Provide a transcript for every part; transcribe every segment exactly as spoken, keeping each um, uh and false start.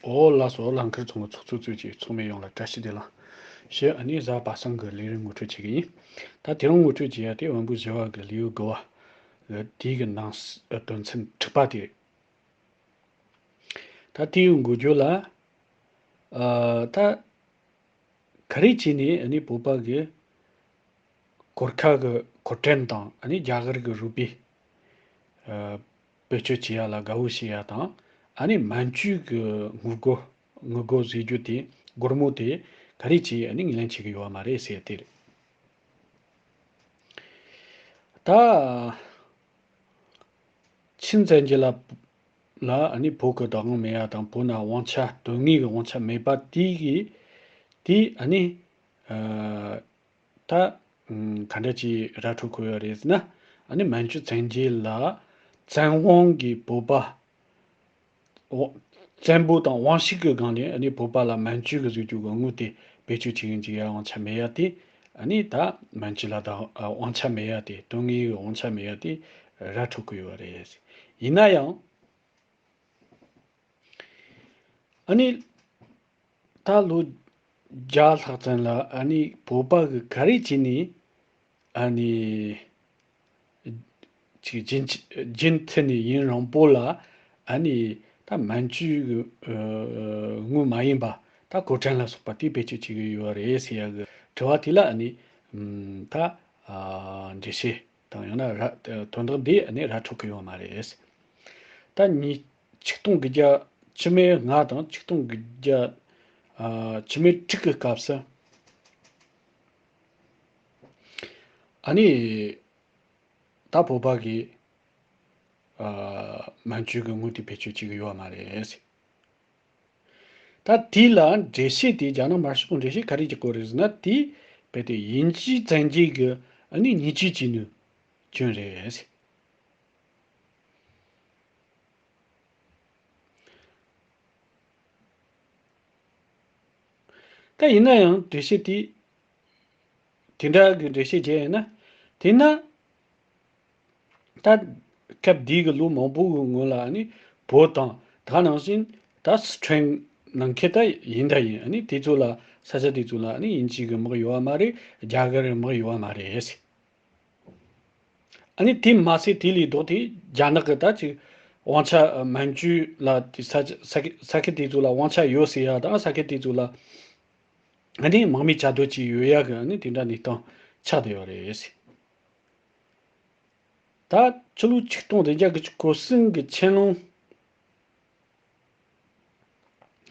ཨོ་ལགས་སོ། ལག་ཁྱེར་ཚོང་གི་ཚོགས་གཙོ་གཙོས་ཀྱི་ཚོགས་མི་ཡོངས་ལ་བཀྲ་ཤིས་བདེ་ལེགས་ཞུ། ཨ་ནི་གཟའ་པ་སངས་ཀྱི་ལས་རིམ་ངོ་སྤྲོད་བྱེད་ཀྱི་ཡིན། ད་དེ་རིང་ངོ་སྤྲོད་བྱེད་ཡ་དེ་བོན་པོའི་བཞི་པ་གི་ལེའུ་དགུ་བ་གི་དེའི་གི་ནང་དོན་ཚན་དྲུག་པ་དེ་རེད། ད་དེའི་འགོ་བརྗོད་ལ། ཨ་ད་ག་རེ་བྱས་ནས་ཨ་ནི་བོད་པ་གི་གོར་ཁ་གི་གོ་ཁྲན་དང་ཨ་ནི་རྒྱ་གར་གི་རུ་པི་ཨ་བེད་སྤྱོད་བྱེད་ཡ་ལ་དགའ་བོ་བྱེད་ཡ་དང་། ཨ་ནི་མན་ཇུ་གི་དངུལ་སྒོར་དངུལ་སྒོར་ཟེར་རྒྱུ་དེ། སྒོར་མོ་དེ་ག་རེ་བྱས་ཨ་ནི་ངོས་ལེན་བྱེད་ཀྱི་ཡོད་མ་རེད་ཟེར་ཡ་དེ་རེད། ད། ཆིན་བཙན་རྒྱལ་ལ་ལ་ཨ་ནི་བོད་ཀྱི་བདག་དབང་མེད་ཡ་དང་། བོད་ནང་དབང་ཆ་དོན་དངོས་ཀྱི་དབང་ཆ་མེད་པ་དེ་གི་དེ་ཨ་ནི་ཨ་ད་ཨམ་ག་འདྲ་ཅིག་ར་འཕྲོད་གོ་ཡོད་རེད་ཟེར་ན། ཨ་ནི་མན་ཇུ་བཙན་རྒྱལ་ལ་བཙན་དབང་གིས་བོད་པ་དབང་བཙན་པོ་དང་དབང་ཤུགས་ཀྱི་སྒང་ནས་ཨ་ནི་བོད་པ་ལ་མན་ཇུ་གི་ཟེར་རྒྱུ་གི་དངུལ་དེ་བེད་སྤྱོད་བྱེད་མཁན་ཅིག་ཡ་དབང་ཆ་མེད་ཡ་དེ། ཨ་ནི་ད་མན་ཇུ་ལ་ད་དབང་ཆ་མེད་ཡ་དེ། དོན་དངོས་ཀྱི་དབང་ཆ་མེད་ཡ་དེ་ར་འཕྲོད་ཀྱི་ཡོད་རེད། ཡིན་ན་ཡང་ཨ་ནི་ད་ལོ་བརྒྱ་ལྷག་ཙམ་ལ་ཨ་ནི་བོད་པ་གི་ག་རེ་བྱས་ནས་ཨ་ནི་ཅིག་རྒྱུན་རྒྱུན་མཐུད་ནས་ཡུན་རིང་པོ་ལ་ཨ་ནི་ད་མན་ཇུ་གི་ཨ་དངུལ་མ་ཡིན་པ་ད་གོ་ཁྲན་ལ་སོགས་པ་དེ་བེད་སྤྱོད་བྱེད་ཀྱི་ཡོད་རེད་ཟེར་ཡ་གི་དྲི་བ་དེ་ལ་ཨ་ནི་ཨམ་ད་ཨ་འགྲེལ་བཤད་དང་། ཡང་ན་ར་དོན་དག་འདི་ཨ་ནི་ར་འཕྲོད་ཀྱི་ཡོད་མ་རེད། ད་ཉིས་ཆིག་སྟོང་དགུ་བརྒྱ་བཅུ་མེད་ལྔ་དང་ཆིག་སྟོང་དགུ་བརྒྱ་ཨ་བཅུ་མེད་དྲུག་གི་སྐབས་སུ་ཨ་ནི་ད་བོད་པ་གིས་ཨ་མན་ཇུ་གི་དངུལ་དེ་བེད་སྤྱོད་བྱེད་ཀྱི་ཡོད་མ་རེད། ད་དེ་ལ་འགྲེལ་བཤད་དེ་རྒྱ་ནག་དམར་ཤོག་གི་འགྲེལ་བཤད་ག་རེ་བྱེད་ཀྱི་ཡོད་རེད་ཟེར་ན། དེ་རྦད་དེ་དབྱིན་ཇིའི་བཙན་རྒྱལ་གྱི་ཨ་ནི་ཉེས་ཆད་བཅད་ནོའི་རྐྱེན་རེད། ད་ཡིན་ན་ཡང་འགྲེལ་བཤད་དེ་དེ་འདྲ་གི་འགྲེལ་བཤད་བྱས་ཡིན་ན། དེས་ན་ད་སྐབས་དེའི་གི་ལོ་མང་པོ་གི་སྔོན་ལ་ནི་བོད་དང་། ད་ནང་བཞིན་ད་སི་ཁྲོན་ནང་ཁུལ་ད་ཡིན་ད་ཡིན། ཨ་ནི་དེ་ཚོ་ལ་ས་ཆ་དེ་ཚོ་ལ་ནི་དབྱིན་ཇི་གི་དམག་ཡོད་པ་མ་རེད། རྒྱ་གར་གི་དམག་ཡོད་པ་མ་རེད། ཨ་ནི་དེ་མ་ཟད་དེ་ལས་ལྡོག་སྟེ་རྒྱ་ནག་གི་ད་ཅིག་དབང་ཆ་མན་ཇུ་ལ་དེ་ས་ས་ས་ཁུལ་དེ་ཚོ་ལ་དབང་ཆ་ཡོད་ཟེར་ཡ་དང་། ས་ཁུལ་དེ་ཚོ་ལ་ཨ་ནི་དམག་མི་བཅའ་སྡོད་ཅིག་ཡོད་ཡ་གི་ཨ་ནི་དེ་འདྲ་གནས་སྟངས་ཆགས་བསྡད་ཡོད་རེད། ད་ཕྱི་ལོ་ཆིག་སྟོང་བདུན་བརྒྱ་དགུ་བཅུ་གོ་གསུམ་གི་ཆན་ལུང་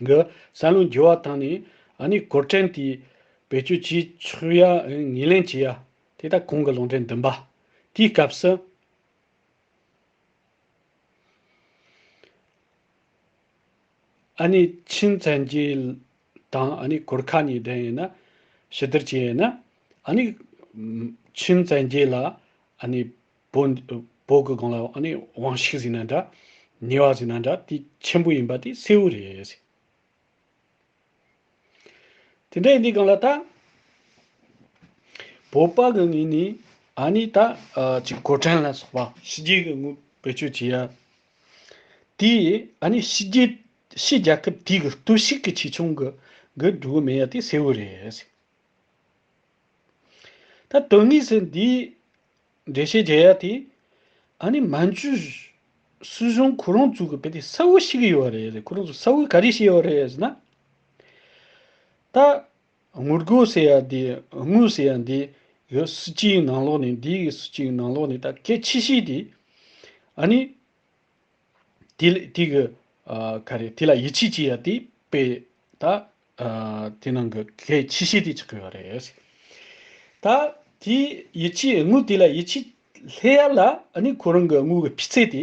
གི་བསམ་བློ་འགྱུར་བ་བཏང་ནས་ཨ་ནི་གོ་ཁྲན་དེ་བེད་སྤྱོད་བྱེད་ཆོག་ཡ་ངོས་ལེན་བྱེད་ཡ་དེ། ད་གོང་གི་ལུང་འདྲེན་བདུན་པ་དེའི་སྐབས་སུ་ཨ་ནི་ཆིན་བཙན་རྒྱལ་དང་ཨ་ནི་གོར་ཁ་གཉིས་ལྡན་ཡིན་ན། ཕྱི་བསྡུར་བྱས་ཡིན་ན། ཨ་ནི་ཆིན་བཙན་རྒྱལ་ལ་ཨ་ནི་བོད་བོད་ཀྱི་སྒང་ལ་ཨ་ནི་དབང་ཤུགས་ཟེར་ན་འདྲ། ཉེས་པ་ཟེར་ན་འདྲ། དེ་ཆེན་པོ་ཡིན་པ་དེ་གསལ་བོ་རེད། དེ་འདྲ་ཡིན་དུས་སྒང་ལ་ད་བོད་པ་གི་ངོས་ནས་ཨ་ནི་ད་ཨ་ཅིག་གོ་ཁྲན་ལ་སོགས་པ་ཕྱི་རྒྱལ་གི་དངུལ་བེད་སྤྱོད་བྱེད་ཡ་དེ་ཨ་ནི་ཕྱི་རྒྱལ་ཕྱི་རྒྱལ་ཁབ་དེ་གི་གཏོར་བཤིག་གི་ཆེ་ཆུང་གི་གི་འགྲོ་གི་མེད་ཡ་དེ་གསལ་བོ་རེད། ད་དོན་དངོས་སུ་འདིའི་འགྲེལ་བཤད་བྱེད་ཡ་དེ། ཨ་ནི་མན་ཇུ་སྲིད་གཞུང་ཁོ་རང་ཚོ་གི་རྦད་དེ་གསལ་བོ་ཤེས་ཀྱི་ཡོད་རེད། ཁོ་རང་ཚོ་གསལ་བོ་ག་རེ་ཤེས་ཡོད་རེད་ཟེར་ན། ད་དངུལ་སྒོར་ཟེར་ཡ་དེ། དངུལ་ཟེར་ཡ་འདི་གི་སྲིད་ཇུས་ནང་ལོགས་ནས། འདི་གི་སྲིད་ཇུས་ནང་ལོགས་ནས་ད་གལ་ཆེ་ཤོས་དེ་ཨ་ནི། དེ་ལ་དེ་གི་ཨ་ག་རེ། དེ་ལ་ཡིད་ཆེས་བྱེད་ཡ་དེ་དཔེ་ད་ཨ་དེ་ནང་གི་གལ་ཆེ་ཤོས་དེ་ཆགས་ཀྱི་ཡོད་རེད། ད་དེ་ཡིད་ཆེས། དངུལ་དེ་ལ་ཡིད་ཆེས་སླེབས་ཡ་ལ་ཨ་ནི་ཁོ་རང་གི་དངུལ་གི་སྤུས་ཚད་དེ་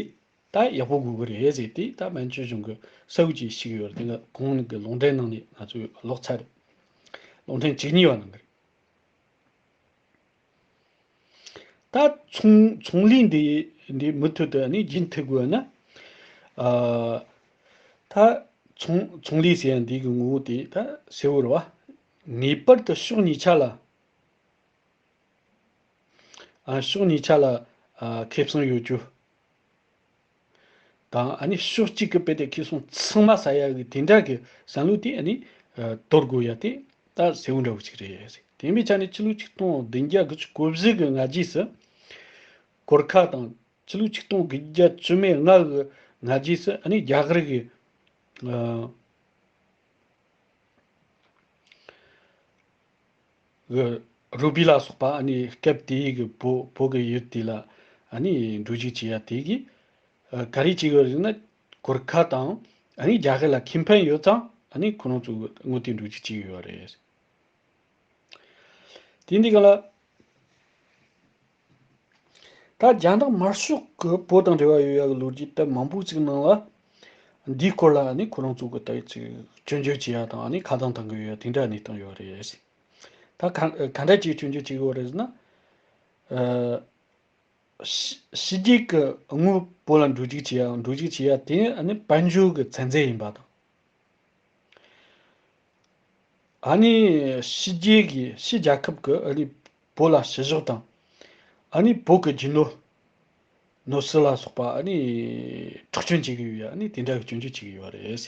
ད་ཡག་པོ་དགོས་ཀྱི་རེད་ཟེར་ཏེ། ད་མན་ཇུ་གཞུང་གི་གསལ་བོ་ཅིག་ཞུས་ཡོད་རེད། དེ་གོང་གི་ལུང་འདྲེན་ནང་ནས་ང་ཚོས་ཀློག་ཚར་རེད། ལུང་འདྲེན་བཅུ་གཉིས་པ་ནང་གི་རེད། ད་ཚོང་ཚོང་ལས་འདི་འདི་མུ་མཐུད་དུ་ནི་རྒྱུན་མཐུད་དགོས་ན། ཨ་ད་ཚོང་ཚོང་ལས་ཟེར་ཡ་འདི་གི་ངོ་བོ་དེ་ད་གསལ་བོ་རེད་བ། ངེས་པར་དུ་ཕྱོགས་གཉིས་ཆ་ལ། ཨ་ཕྱོགས་གཉིས་ཆ་ལ་ཨ་ཁེ་བཟང་ཡོད་རྒྱུ། ཨ་ནི་ཕྱོགས་གཅིག་གི་དཔེ་དེ་ཁེ་སོང་ཚང་མ་ཟ་ཡ་གི་དེ་འདྲ་གི་བསམ་བློ་དེ་ཨ་ནི་ཨ་དོར་དགོས་ཡ་དེ་ད་གསལ་བོ་འདྲ་བོ་ཅིག་རེད། དེ་འབའི་ཆ་ནས་ཕྱི་ལོ་ཆིག་སྟོང་བདུན་བརྒྱ་དགུ་བཅུ་གོ་བཞི་གི་སྔ་རྗེས་སུ་གོར་ཁ་དང་། ཕྱི་ལོ་ཆིག་སྟོང་དགུ་བརྒྱ་བཅུ་མེད་ལྔ་གི་སྔ་རྗེས་སུ་ཨ་ནི་རྒྱ་གར་གི་ཨ་གི་རུ་པི་ལ་སོགས་པ་ཨ་ནི་སྐབས་དེའི་གི་བོད་བོད་གི་ཡུལ་དེ་ལ་ཨ་ནི་འགྲོ་བཞུད་བྱེད་ཡ་དེ་གི་ཨ་ག་རེ་བྱེད་གི་ཡོད་རེད་ན། གོར་ཁ་དང་ཨ་ནི་རྒྱ་གར་ལ་ཁེ་ཕན་ཡོད་ཙང་ཨ་ནི་ཁོ་རང་ཚོ་དངོས་དེ་འགྲོ་བཞུད་བྱེད་གི་ཡོད་རེད། དེ་འདི་ག་ལ། ད་རྒྱ་ནག་དམར་ཤོག་གི་བོད་དང་འབྲེལ་བ་ཡོད་ཡ་གི་ལོ་རྒྱུས་དེབ་མང་པོ་ཅིག་ནང་ལ། འདིའི་སྐོར་ལ་ནི་ཁོ་རང་ཚོ་གི་ད་ཅིག་སྐྱོན་བརྗོད་བྱེད་ཡ་དང་ནི་ཁ་བཏང་བཏང་གི་ཡོད་ཡ་དེ་འདྲ་གནས་སྟངས་ཡོད་རེད། ད་ག་ག་འདྲ་ཅིག་སྐྱོན་བརྗོད་བྱེད་གི་ཡོད་རེད་ཟེར་ན། ཨ་ཕྱི་ཕྱི་རྒྱལ་གི་དངུལ་བོད་ལ་འགྲོ་རྒྱུག་བྱེད་ཡ་འགྲོ་རྒྱུག་བྱེད་ཡ་དེ་ཨ་ནི་དཔལ་འབྱོར་གི་ཚན་རྩལ་ཡིན་པ་དང་། ཨ་ནི་ཕྱི་རྒྱལ་གྱི་ཕྱི་རྒྱལ་ཁབ་ཀྱི་ཨ་ནི་བོད་ལ་བཤུ་གཞོག་དང་། ཨ་ནི་བོད་ཀྱི་རྒྱུ་ནོར་ནོར་སྲིད་ལ་སོགས་པ་ཨ་ནི་འཕྲོག་བཅོམ་བྱེད་ཀྱི་ཡོད་ཡ་ཨ་ནི་དེ་འདྲ་གི་སྐྱོན་བརྗོད་བྱེད་ཀྱི་ཡོད་རེད།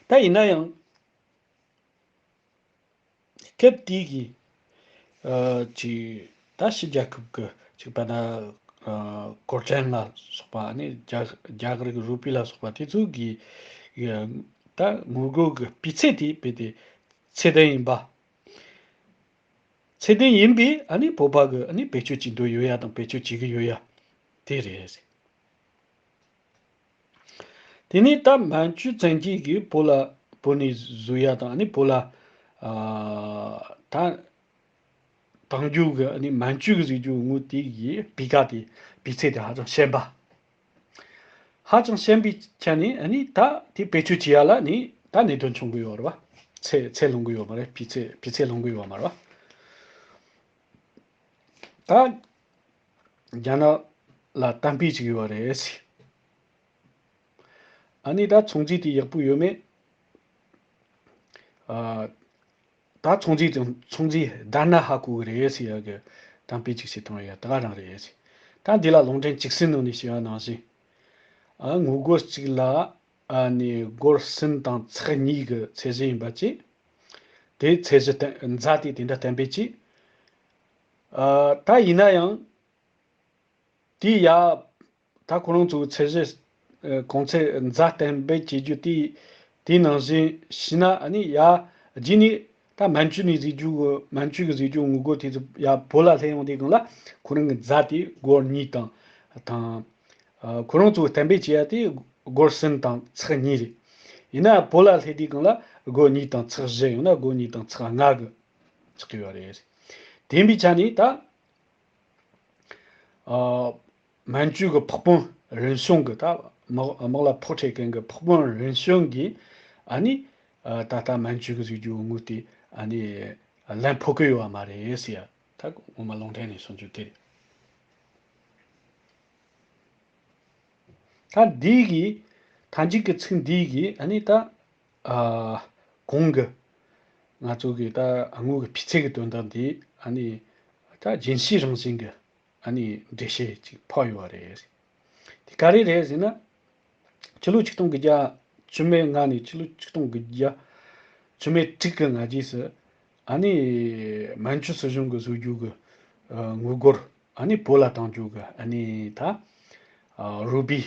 ད་ཡིན་ན་ཡང་། སྐབས་དེའི་གི་ཨ་ཅིག་ད་ཕྱི་རྒྱལ་ཁབ་ཀྱི་ཅིག་པ་ན་ཨ་གོ་ཊན་ལ་སོགས་པ་ཨ་ནི་རྒྱ་རྒྱ་གར་གྱི་རུ་པི་ལ་སོགས་པ་དེ་ཚོ་གི་ཨ་ད་དངུལ་སྒོར་གྱི་སྤུས་ཚད་དེ་དཔེ་དེ་ཚད་ལྡན་ཡིན་པ། ཚད་ལྡན་ཡིན་པས་ཨ་ནི་བོད་པ་གི་ཨ་ནི་བེད་སྤྱོད་བྱེད་འདོད་ཡོད་ཡ་དང་བེད་སྤྱོད་བྱེད་ཀྱི་ཡོད་ཡ་དེ་རེད། དེ་ནས་ད་མན་ཇུ་བཙན་གྱིས་གིས་བོད་ལ་བོད་ནས་བཟོ་ཡ་དང་ཨ་ནི་བོད་ལ་ཨ་ད་དང་རྒྱུ་གི་ཨ་ནི་མན་ཇུ་གི་ཟེར་རྒྱུ་དངུལ་དེ་གི་སྤུས་ཀ་དེ་སྤུས་ཚད་དེ་ཧ་ཅང་ཞན་པ། ཧ་ཅང་ཞན་པའི་ཆ་ནས་ཨ་ནི་ད་དེ་བེད་སྤྱོད་བྱེད་ཡ་ལ་ནི་ད་གནད་དོན་བྱུང་གི་ཡོད་རེད་བ། ཚད་ཚད་ལོངས་གི་ཡོད་མ་རེད། སྤུས་ཚད་སྤུས་ཚད་ལོངས་གི་ཡོད་མ་རེད་བ། ད་རྒྱ་ནག་ལ་གཏམ་དཔེ་ཅིག་ཡོད་རེད། ཨ་ནི་ད་ཚོང་རྫས་དེ་ཡག་པོ་ཡོད་མེད། ཨ་ད་ཚོང་རྫས་དང་ཚོང་རྫས་བརྡར་ན་ཧ་གོ་གི་རེད་ཟེར་ཡ་གི་གཏམ་དཔེ་ཅིག་བྱེད་སྟངས་ཡ་ད་ག་རང་རེད་ཟེར། ད་འདི་ལ་ལུང་འདྲེན་གཅིག་གསལ་ནང་ནས་བཤད་པ་ནང་བཞིན། ཨ་དངུལ་སྒོར་གཅིག་ལ་ཨ་ནི་སྒོར་གསུམ་དང་ཚེག་གཉིས་ཀྱི་ཚད་གཞི་ཡིན་པ་བཅས། དེ་ཚད་གཞི་བརྟན་འཛའ་དེ་དེ་འདྲ་བརྟན་པོ་བྱས། ཨ་ད་ཡིན་ན་ཡང་། དེ་ཡ། ད་ཁོ་རང་ཚོའི་ཚད་གཞི། ཨ་གོང་ཚད་འཛའ་བརྟན་པོ་བྱེད་རྒྱུ་དེ། དེ་ནང་བཞིན་བྱས་ན་ཨ་ནི་ཡ། རྗེས་ནས་ད་མན་ཇུ་ནས་བཟོས་རྒྱུ་གི་མན་ཇུ་གི་བཟོས་རྒྱུ་དངུལ་སྒོར་དེ་ཚོ་ཡ་བོད་ལ་སླེབས་ཡོང་དུས་སྒང་ལ་ཁོ་རང་གི་འཛའ་དེ་སྒོར་གཉིས་དང་། དང་། ཨ་ཁོ་རང་ཚོའི་བརྟན་པོ་བྱེད་ཡ་དེ་སྒོར་གསུམ་དང་ཚེག་གཉིས་རེད། ཡིན་ན་བོད་ལ་སླེབས་དུས་སྒང་ལ་སྒོར་གཉིས་དང་ཚེག་བཞི་ཡང་ན་སྒོར་གཉིས་དང་ཚེག་ལྔ་གི་ཆགས་ཀྱི་ཡོད་རེད། དེ་ཡིན་པའི་ཆ་ནས་ད། ཨ་མན་ཇུ་གི་ཕོགས་དཔོན་རིན་ཤོང་གི་ད་དམག་དམག་ལ་ཕོགས་སྤྲད་མཁན་གྱི་ཕོགས་དཔོན་རིན་ཤོང་གིས་ཨ་ནི་ཨ་ད་ལྟ་མན་ཇུ་གི་བཟོས་རྒྱུ་དངུལ་དེ་ཨ་ནི་ལེན་ཕོད་ཀྱི་ཡོད་པ་མ་རེད་ཟེར་ཡ་ད་ངོ་མ་ལུང་འདྲེན་ནས་གསུང་རྒྱུ་དེ་རེད། ད་འདི་གི་མཐའ་མཇུག་གི་ཚིག་འདི་གི་ཨ་ནི་ད་ཨ་གོང་གི་ང་ཚོ་གི་ད་དངུལ་གི་སྤུས་ཚད་གི་དོན་དག་འདི་ཨ་ནི་ད་རྒྱུན་ཤེས་རང་བཞིན་གི་ཨ་ནི་འགྲེལ་བཤད་ཅིག་ཕབ་ཡོད་པ་རེད། དེ་ག་རེ་རེད་ཟེར་ན། ཕྱི་ལོ་ཆིག་སྟོང་དགུ་བརྒྱ་བཅུ་མེད་ལྔ་ནས་ཕྱི་ལོ་ཆིག་སྟོང་དགུ་བརྒྱ་བཅུ་མེད་དྲུག་གི་སྔ་རྗེས་སུ་ཨ་ནི་མན་ཇུ་སྲིད་གཞུང་གི་བཟོ་རྒྱུ་གི་ཨ་དངུལ་སྒོར་ཨ་ནི་བོད་ལ་གཏོང་རྒྱུ་གི་ཨ་ནི་ད་ཨ་རུ་པི་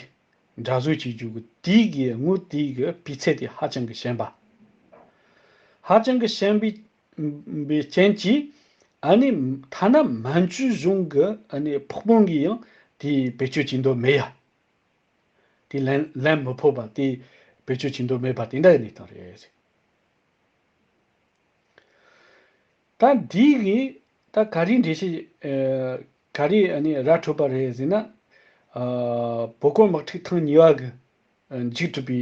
འདྲ་བཟོ་བྱེད་རྒྱུ་གི་དེའི་གི་དངུལ་དེའི་གི་སྤུས་ཚད་དེ་ཧ་ཅང་གི་ཞན་པ། ཧ་ཅང་གི་ཞན་པའི་པའི་རྐྱེན་གྱིས་ཨ་ནི་ཐ་ན་མན་ཇུ་གཞུང་གི་ཨ་ནི་ཕོགས་དཔོན་གྱིས་ཡང་དེ་བེད་སྤྱོད་བྱེད་འདོད་མེད་ཡ། དེ་ལེན་ལེན་མི་ཕོད་པ་དེ་བེད་སྤྱོད་བྱེད་འདོད་མེད་པ་དེ་འདྲ་ཡི་གནས་སྟངས་རེད། ད་འདི་གིས་ད་ག་རེ་འགྲེལ་བཤད་ཨ་ག་རེ་ཨ་ནི་ར་འཕྲོད་པ་རེད་ཟེར་ན། ཨ་བོད་སྐོར་དམག་འཁྲུག་ཐེངས་གཉིས་པ་གི་མཇུག་གྲུབ་པའི་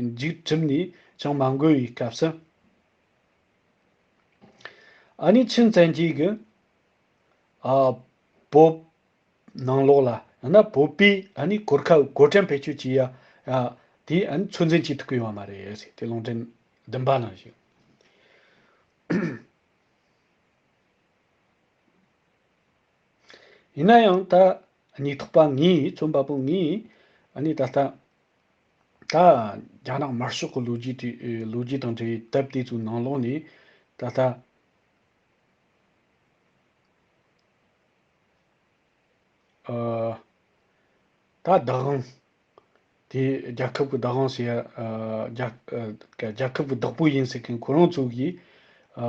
མཇུག་གྲུབ་ནས་ཅང་མ་འགོར་བའི་སྐབས་སུ། ཨ་ནི་ཆིན་བཙན་གྱིས་གི་ཨ་བོད་ནང་ལོགས་ལ་ཡང་ན་བོད་པའི་ཨ་ནི་གོར་ཁ་གོ་ཁྲན་བེད་སྤྱོད་བྱེད་ཡ་ཨ་དེ་ཨ་ནི་ཚོད་འཛིན་བྱེད་ཐུབ་ཀྱི་ཡོད་མ་རེད་ཟེར་དེ་ལུང་འདྲེན་བདུན་པ་ནང་བཞིན། ཡིན་ན་ཡང་ད་ གཉིས་ཐོག་པ་ངས། རྩོམ་པ་པོ་ངས་ཨ་ནི་ད་ལྟ་ད་རྒྱ་ནག་དམར་ཤོག་གི་ལོ་རྒྱུས་དེ་ལོ་རྒྱུས་དང་འབྲེལ་བའི་དེབ་དེ་ཚོའི་ནང་ལོགས་ནས་ད་ལྟ་ཨ་ད་བདག་དབང་དེ་རྒྱལ་ཁབ་ཀྱི་བདག་དབང་ཟེར་ཡ་ཨ་རྒྱལ་ཨ་རྒྱལ་ཁབ་ཀྱི་བདག་པོ་ཡིན་ཟེར་མཁན་ཁོ་རང་ཚོ་གིས་ཨ་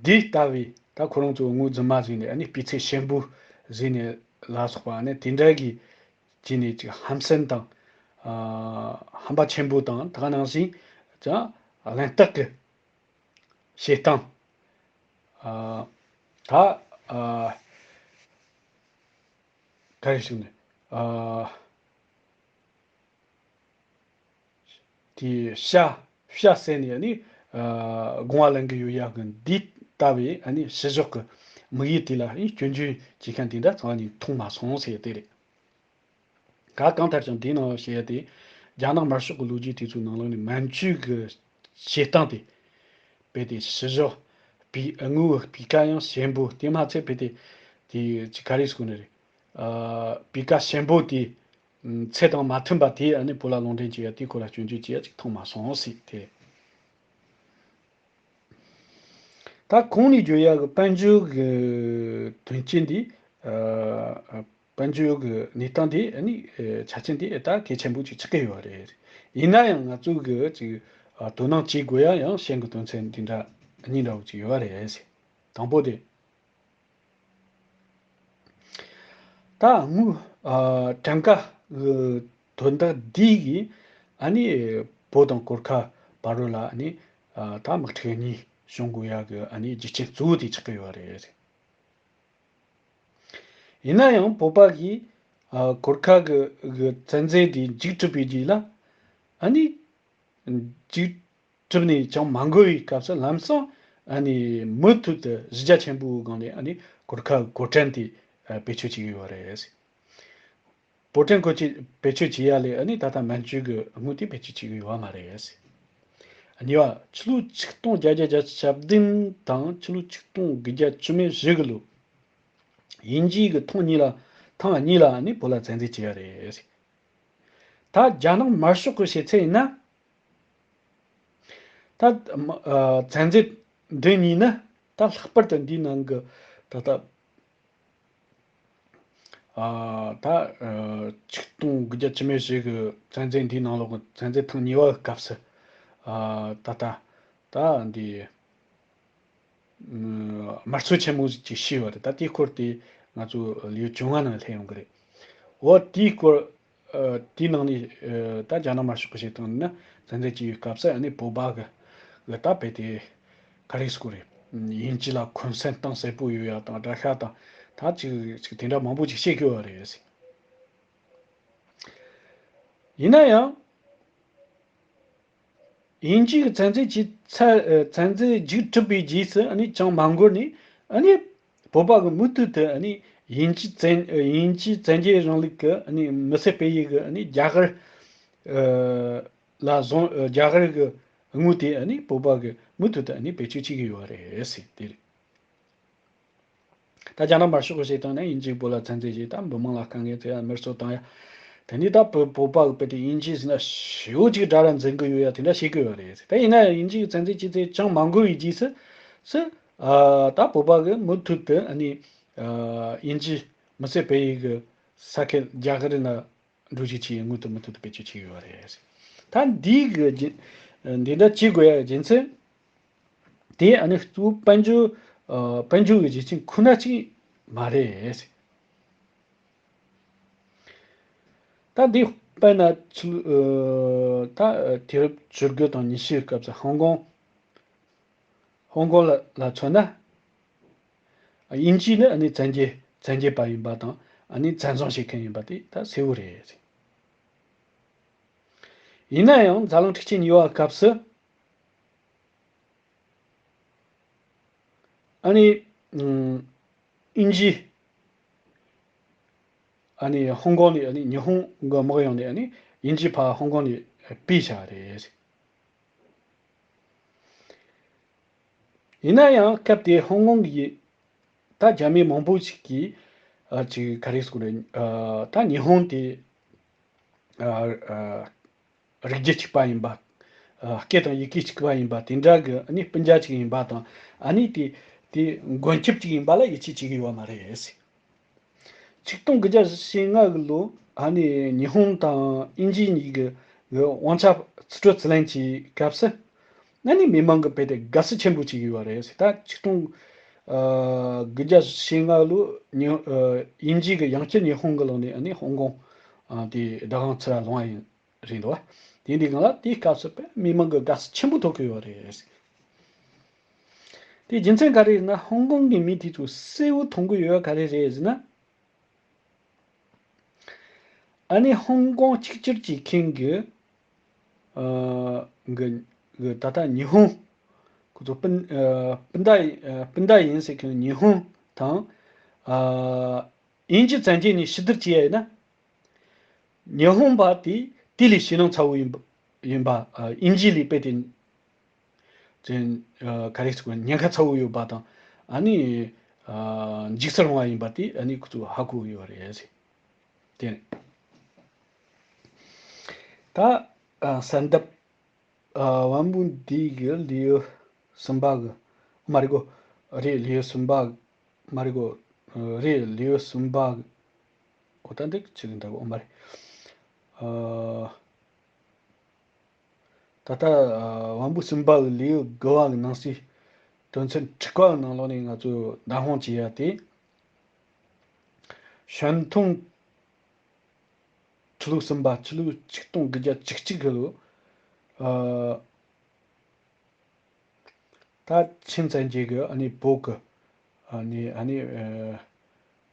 འདི་ལྟ་བུའི་ད་ཁོ་རང་ཚོ་དངུལ་རྫུན་མ་བཟོས་ནས་ཨ་ནི་སྤུས་ཚད་ཞན་པོ་བཟོས་ནས་ལ་སོགས་པ་ཨ་ནི་དེ་འདྲ་གི་བྱས་ནས་ཅིག་ཧམ་སེམས་དང་ཨ་ཧམ་པ་ཆེན་པོ་དང་ད་ག་ནང་བཞིན་ཀྱང་གླེན་རྟགས་ཀྱི་བྱེད་སྟངས། ཨ་ད་ཨ་ག་རེ་ཞུ་ནས་ཨ་དེ་ཤ་ཤ་བསད་ནས་ཨ་ནི་ཨ་དགོངས་པ་ལེན་གི་ཡོད་ཡག་གི་འདི་ལྟ་བུའི་ཨ་ནི་ཕྱི་ཕྱོགས་ཀྱི་དམིགས་ཡུལ་དེ་ལ་ཨ་ནི་སྐྱོན་བརྗོད་བྱེད་མཁན་དེ་འདྲ་ཚང་མ་ནས་མཐོང་མ་སོང་ཟེར་དེ་རེད། ག་གང་ལྟར་ཀྱང་འདིའི་ནང་བཤད་ཡ་དེ་རྒྱ་ནག་དམར་ཤོག་གི་ལོ་རྒྱུས་དེ་ཚོའི་ནང་ལོགས་ནས་མན་ཇུ་གི་བྱེད་སྟངས་དེ་རྦད་དེ་ཕྱི་ཕྱོགས་པའི་དངུལ་སྤུས་ཀ་ཡང་ཞན་པོ་དེ་མ་ཚད་རྦད་དེ་དེ་ཅི་ག་རེ་ཟེར་དགོས་ནི་རེད། ཨ་སྤུས་ཀ་ཞན་པོ་དེ་ཚད་དང་མ་མཐུན་པ་དེ་ཨ་ནི་བོད་ལ་ལུང་འདྲེན་བྱེད་ཡ་དེ་སྐོར་ལ་སྐྱོན་བརྗོད་བྱེད་ཡ་ཅིག་མཐོང་མ་སོང་ཟེར་དེ། ད་གོང་ནས་བརྗོད་ཡག་གི་དཔལ་འབྱོར་གི་དོན་རྐྱེན་འདི་ཨ་དཔལ་འབྱོར་གི་གནས་སྟངས་འདི་ཨ་ནི་ཨ་ཆ་རྐྱེན་འདི་ཨ་ད་གལ་ཆེན་པོ་ཅིག་ཆགས་ཀྱི་ཡོད་རེད། ཡིན་ན་ཡང་ང་ཚོ་གི་ཅིག་ཨ་དོ་སྣང་བྱེད་དགོས་ཡ་ཡང་གཞན་གྱི་དོན་ཚན་འདི་འདྲ་གཉིས་འདྲ་བོ་ཅིག་ཡོད་རེད། དང་པོ་དེ། ད་དངུལ་ཨ་གྲངས་ཀ་གི་དོན་དག་འདི་གིས་ཨ་ནི་བོད་དང་གོར་ཁ་བར་ལ་ཨ་ནི་ཨ་ད་དམག་འཁྲུག་གཉིས་བྱུང་དགོས་ཡ་གི་ཨ་ནི་རྒྱུ་རྐྱེན་གཙོ་བོ་དེ་ཆགས་ཀྱི་ཡོད་རེད། ཡིན་ན་ཡང་བོད་པ་གིས་ཨ་གོར་ཁ་གི་གི་བཙན་འཛུལ་དེ་མཇུག་གྲུབ་པའི་རྗེས་ལ་ཨ་ནི་མཇུག་གྲུབ་ནས་ཅང་མ་འགོར་བའི་སྐབས་སུ་ལམ་སང་ཨ་ནི་མུ་མཐུད་དུ་གཞི་རྒྱ་ཆེན་པོའི་སྒང་ནས་ཨ་ནི་གོར་ཁ་གི་གོ་ཁྲན་དེ་ཨ་བེད་སྤྱོད་བྱེད་ཀྱི་ཡོད་རེད། གོ་ཁྲན་གོ་ཆེ་བེད་སྤྱོད་བྱེད་ཡ་ལས་ཨ་ནི་ད་ལྟ་མན་ཇུ་གི་དངུལ་དེ་བེད་སྤྱོད་བྱེད་ཀྱི་ཡོད་མ་རེད། གཉིས་པ། ཕྱི་ལོ་ཆིག་སྟོང་བརྒྱད་བརྒྱ་བརྒྱད་ཅུ་གྱ་བདུན་དང་ཕྱི་ལོ་ཆིག་སྟོང་དགུ་བརྒྱ་བཅུ་མེད་བཞི་གི་ལོ། དབྱིན་ཇི་གི་ཐེངས་གཉིས་ལ་ཐེངས་གཉིས་ལ་ཨ་ནི་བོད་ལ་བཙན་འཛུལ་བྱས་ཡ་རེད། ད་རྒྱ་ནག་དམར་ཤོག་གི་བྱེད་ཚད་ཡིན་ན། ད་ཨ་བཙན་འཛུལ་འདི་གཉིས་ནི་ད་ལྷག་པར་དུ་འདིའི་ནང་གི་ད་ལྟ་ཨ་ད་ཨ་ཆིག་སྟོང་དགུ་བརྒྱ་བཅུ་མེད་བཞི་གི་བཙན་འཛུལ་འདིའི་ནང་ལོགས་ཀྱི་བཙན་འཛུལ་ཐེངས་གཉིས་པ་གི་སྐབས་སུ་ཨ་ད་ལྟ་ད་འདི་དམར་གསོད་ཆེན་མོ་ཞིག་བྱས་ཡོད་རེད། ད་དེའི་སྐོར་དེ་ང་ཚོ་ལེའུ་བཅོ་ལྔ་ནང་སླེབས་ཡོང་གི་རེད། འོ་དེའི་སྐོར་ཨ་དེའི་ནང་ནས་ཨ་ད་རྒྱ་ནག་དམར་ཤོག་གི་བྱེད་སྟངས་ནི་བཙན་འཛུལ་བྱས་ཡོད་སྐབས་སུ་ཨ་ནི་བོད་པ་གི་གི་ད་རྦད་དེ་ག་རེ་ཟེར་དགོས་རེད། དབྱིན་ཇི་ལ་འཁོན་སེམས་གཏིང་ཟབ་པོ་ཡོད་ཡ་དང་དགྲ་ཤ་དང་ད་ཅིག་ཅིག་དེ་འདྲ་མང་པོ་ཅིག་བཤད་ཀྱི་ཡོད་རེད། ཡིན་ན་ཡང་། དབྱིན་ཇིའི་བཙན་འཛུལ་གྱི་ཚ་ཨ་བཙན་འཛུལ་མཇུག་གྲུབ་པའི་རྗེས་སུ་ཨ་ནི་ཅང་མ་འགོར་ནས་ཨ་ནི་བོད་པ་གི་མུ་མཐུད་དུ་ཨ་ནི་དབྱིན་ཇི་བཙན་ཨ་དབྱིན་ཇིའི་བཙན་རྒྱལ་རིང་ལུགས་ཀྱི་ཨ་ནི་མི་སེར་སྤེལ་ཡུལ་གྱི་ཨ་ནི་རྒྱ་གར་ཨ་ལ་བཟུང་ཨ་རྒྱ་གར་གྱི་དངུལ་དེ་ཨ་ནི་བོད་པ་གི་མུ་མཐུད་དུ་ཨ་ནི་བེད་སྤྱོད་བྱེད་ཀྱི་ཡོད་རེད་ཟེར་དེ་རེད། ད་རྒྱ་ནག་དམར་ཤོག་གི་བྱེད་སྟངས་ནི་དབྱིན་ཇིས་བོད་ལ་བཙན་འཛུལ་བྱས། ད་མི་མང་ལ་དཀའ་ངལ་སྤྲད། ཡ་མེར་སྲེག་བཏང་ཡ། དེ་ནས་ད་བོད་བོད་པ་གི་དཔེ་དེ་དབྱིན་ཇི་ཟེར་ན་ཞེ་པོ་ཅིག་དགྲ་ར་འཛིན་གི་ཡོད་ཡ་དེ་འདྲ་བཤད་གི་ཡོད་རེད། ད་ཡིན་ན་ཡང་དབྱིན་ཇི་གི་བཙན་འཛུལ་བྱས་ཚེ་ཅང་མ་འགོར་བའི་རྗེས་སུ་སུ་ཨ་ད་བོད་པ་གི་མུ་མཐུད་དུ་ཨ་ནི་ཨ་དབྱིན་ཇི་མི་སེར་སྤེལ་ཡུལ་གི་ས་ཁུལ་རྒྱ་གར་ན། འགྲོ་བཞིན་བྱས་དངུལ་དུ་མུ་མཐུད་དུ་བེད་སྤྱོད་བྱེད་ཀྱི་ཡོད་རེད། ད་འདི་གི་རྒྱུ་འདི་འདྲ་བྱེད་དགོས་ཡ་རྒྱུ་མཚན་དེ་ཨ་ནི་གཙོ་བོ་དཔལ་འབྱོར་ཨ་དཔལ་འབྱོར་གྱི་རྒྱུ་རྐྱེན་ཁོ་ན་གཅིག་མ་རེད། ད་འདི་དཔེར་ན་ཚུལ་ཨ་ད་དུས་རབས་བཅུ་དགུ་དང་ཉི་ཤུའི་སྐབས་སུ་ཧོང་ཀོང་། ཧོང་ཀོང་ལ་ལ་མཚོན་ན། དབྱིན་ཇི་ནི་ཨ་ནི་བཙན་རྒྱལ་བཙན་རྒྱལ་པ་ཡིན་པ་དང་ཨ་ནི་བཙན་བཟུང་བྱེད་མཁན་ཡིན་པ་དེ་ད་གསལ་བོ་རེད། ཡིན་ན་ཡང་འཛམ་གླིང་འཁྲུག་ཆེན་གཉིས་པའི་སྐབས་སུ་ཨ་ནི་ཨམ་དབྱིན་ཇི་ཨ་ནི་ཧོང་ཀོང་ནས་ཨ་ནི་ཉི་ཧོང་གི་དམག་ཡོང་ནས་ཨ་ནི་དབྱིན་ཇི་ཕར་ཧོང་ཀོང་ནས་སྤེལ་བྱ་རེད། ཡིན་ན་ཡང་སྐབས་དེ་ཧོང་ཀོང་གི་ ད་རྒྱ་མི་མང་པོ་ཞིག་གིས་ཨ་ཅིག་ག་རེ་ཟེར་དགོས་རེད། ཨ་ད་ཉི་ཧོང་དེ་ཨ་ཨ་རིགས་རྒྱུད་གཅིག་པ་ཡིན་པ། ཨ་སྐད་དང་ཡི་གེ་གཅིག་པ་ཡིན་པ་དེ་འདྲ་གི་ཨ་ནི་སྤུན་ཟླ་གཅིག་ཡིན་པ་དང་། ཨ་ནི་དེ་དེ་མགོན་སྐྱབས་གཅིག་ཡིན་པ་ལ་ཡིད་ཆེས་བྱེད་ཀྱི་ཡོད་མ་རེད། ཆིག་སྟོང་དགུ་བརྒྱ་ཞེ་ལྔ་གི་ལོ་ཨ་ནི་ཉི་ཧོང་དང་དབྱིན་ཇི་གཉིས་ཀྱི་གི་དབང་ཆ་རྩིས་སྤྲོད་རྩིས་ལེན་གྱི་སྐབས་སུ། ཨ་ནི་མི་མང་གི་དཔེ་དེ་དགའ་བསུ་ཆེན་པོ་བྱེད་ཀྱི་ཡོད་རེད། ད་ཆིག་སྟོང་ཨ་དགུ་བརྒྱ་ཞེ་ལྔ་ལོ་ཉི་ཨ་དབྱིན་ཇི་གི་ཡང་བསྐྱར་ཉི་ཧོང་གི་ལོག་ནས་ཨ་ནི་ཧོང་ཀོང་ཨ་དེ་བདག་དབང་ཚུར་ལོང་བ་ཡིན་རེད་འདུག་བ། དེ་འདི་སྒང་ལ་དེའི་སྐབས་སུ་དཔེ་མི་མང་གི་དགའ་བསུ་ཆེན་པོ་ཐོབ་ཀྱི་ཡོད་རེད། དེ་རྒྱུ་མཚན་ག་རེ་ཡིན་ན། ཧོང་ཀོང་གི་མི་དེ་ཚོ་གསལ་བོ་མཐོང་གི་ཡོད་པ་ག་རེ་རེད་ཟེར་ན། ཨ་ནི་ཧོང་ཀོང་གཅིག་གྱུར་གྱི་ཁེངས་གི་ཨ་གི་གི་ད་ལྟ་ཉི་ཧོང་ཁོ་ཚོ་སྤུན་ཨ་སྤུན་ཟླ་ཡི་ཨ་སྤུན་ཟླ་ཡིན་ཟེར་མཁན་ཉི་ཧོང་དང་ཨ་དབྱིན་ཇི་བཙན་རྒྱལ་གཉིས་ཕྱི་བསྡུར་བྱས་ཡིན་ན། ཉི་ཧོང་པ་དེ་དེ་ལས་ཞེད་སྣང་ཚ་བོ་ཡིན་པ་ཡིན་པ། ཨ་དབྱིན་ཇི་ལས་དཔེ་དེ་ཅན་ཨ་ག་རེ་ཟེར་དགོས། ཉེན་ཁ་ཚ་བོ་ཡོད་པ་དང་། ཨ་ནི་ཨ་འཇིགས་སུ་རུང་བ་ཡིན་པ་དེ་ཨ་ནི་ཁོ་ཚོས་ཧ་གོ་གི་ཡོད་རེད། དེ་ད་ཨ་གསལ་འདེབས་ཨ་དབང་པོ་འདི་གི་ལེའུ་གསུམ་པ་གི་མ་རེད་གོ། རེད། ལེའུ་གསུམ་པ་མ་རེད་གོ། རེད། ལེའུ་གསུམ་པ་གི་འོ་ད་འདི་ཅི་གི་འདྲ་གོ་མ་རེད། ཨ་ད་ལྟ་ཨ་དབང་པོ་གསུམ་པ་གི་ལེའུ་དགུ་པ་གི་ནང་གསེས་དོན་ཚན་དྲུག་པ་གི་ནང་ལོགས་ནས་ང་ཚོས་བདག་དབང་བྱེད་ཡ་དེ། ཞན་ཐུང་ཆུ་ལུག་གསུམ་པ། ཆུ་ལུག་ཆིག་སྟོང་དགུ་བརྒྱ་བཅུ་གཅིག་གི་ལོ། ཨ་ད་ཆིན་བཙན་རྒྱལ་གྱི་ཨ་ནི་བོད་ཀྱི་ཨ་ནི་ཨ་ནི་ཨ་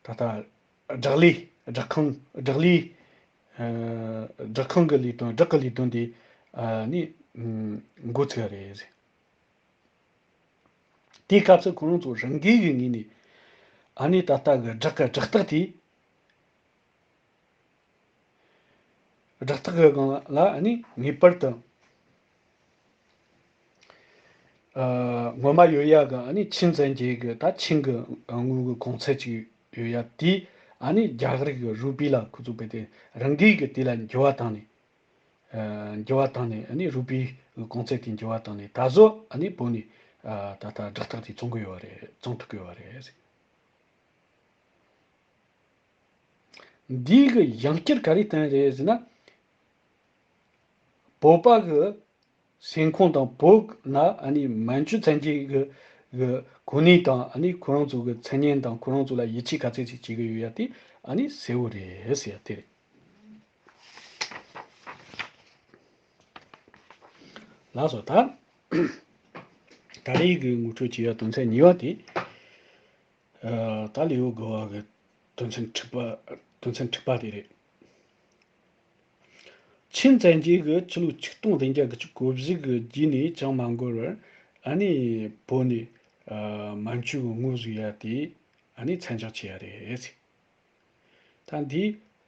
ད་ལྟ་བསྒྲགས་ལས་བསྒྲགས་ཁང་བསྒྲགས་ལས་ཨ་བསྒྲགས་ཁང་གི་ལས་དོན། བསྒྲགས་ཀྱི་ལས་དོན་དེ་ཨ་ནི་འགོ་ཚུགས་པ་རེད། དེའི་སྐབས་སུ་ཁོ་རང་ཚོ་རང་འགུལ་གྱི་ངོས་ནས་ཨ་ནི་ད་ལྟ་གི་བསྒྲགས་ཀྱི་བསྒྲགས་རྟགས་དེ། བསྒྲགས་རྟགས་ཀྱི་སྒང་ལ་ཨ་ནི་ངེས་པར་དུ་ཨ་ངོ་མ་ཡོད་ཡ་གི་ཨ་ནི་ཆིན་བཙན་རྒྱལ་གྱི་ད་ཆིན་གྱི་དངུལ་གྱི་གོང་ཚད་ཅིག་ཡོད་ཡ་དེ། ཨ་ནི་རྒྱ་གར་གྱི་རུ་པི་ལ་ཁོ་ཚོ་དཔེ་དེ་རང་འགུལ་གྱིས་དེ་ལ་འགྱུར་བ་བཏང་ནས། ཨ་འགྱུར་བ་བཏང་ནས། ཨ་ནི་རུ་པིའི་གོང་ཚད་དེ་འགྱུར་བ་བཏང་ནས། ད་གཟོད་ཨ་ནི་བོད་ནས་ཨ་ད་ལྟ་བསྒྲགས་རྟགས་དེ་བཙོང་གི་ཡོད་པ་རེད། བཙོང་ཐུབ་ཀྱི་ཡོད་པ་རེད། འདིའི་གི་ཡང་བསྐྱར་ག་རེ་བསྟན་རེད་ཟེར་ན། བོད་པ་གི་སེམས་ཁོང་དང་བོད་ན་ཨ་ནི་མན་ཇུ་བཙན་རྒྱལ་གི་གི་གོ་གནས་དང་། ཨ་ནི་ཁོ་རང་ཚོ་གི་མཚན་སྙན་དང་ཁོ་རང་ཚོ་ལ་ཡིད་ཆེས་ག་ཚད་ཅིག་བྱེད་ཀྱི་ཡོད་ཡ་དེ་ཨ་ནི་གསལ་བོ་རེད་ཟེར་ཡ་དེ་རེད། ལགས་སོ། ད་ད་རེས་ཀྱི་ངོ་སྤྲོད་བྱེད་ཡ་དོན་ཚན་གཉིས་པ་དེ། ཨ་ད་ལེའུ་དགུ་པ་གི་དོན་ཚན་དྲུག་པ། དོན་ཚན་དྲུག་པ་དེ་རེད། ཆིན་བཙན་རྒྱལ་གྱིས་ཕྱི་ལོ་ཆིག་སྟོང་བདུན་བརྒྱ་དགུ་བཅུ་གོ་བཞི་གི་རྗེས་ནས་ཅང་མ་འགོར་བར་ཨ་ནི་བོད་ནས་ཨ་མན་ཇུ་གི་དངུལ་བཟོས་ཡ་དེ་ཨ་ནི་མཚན་འཇོག་བྱས་ཡ་རེད། ད་འདི་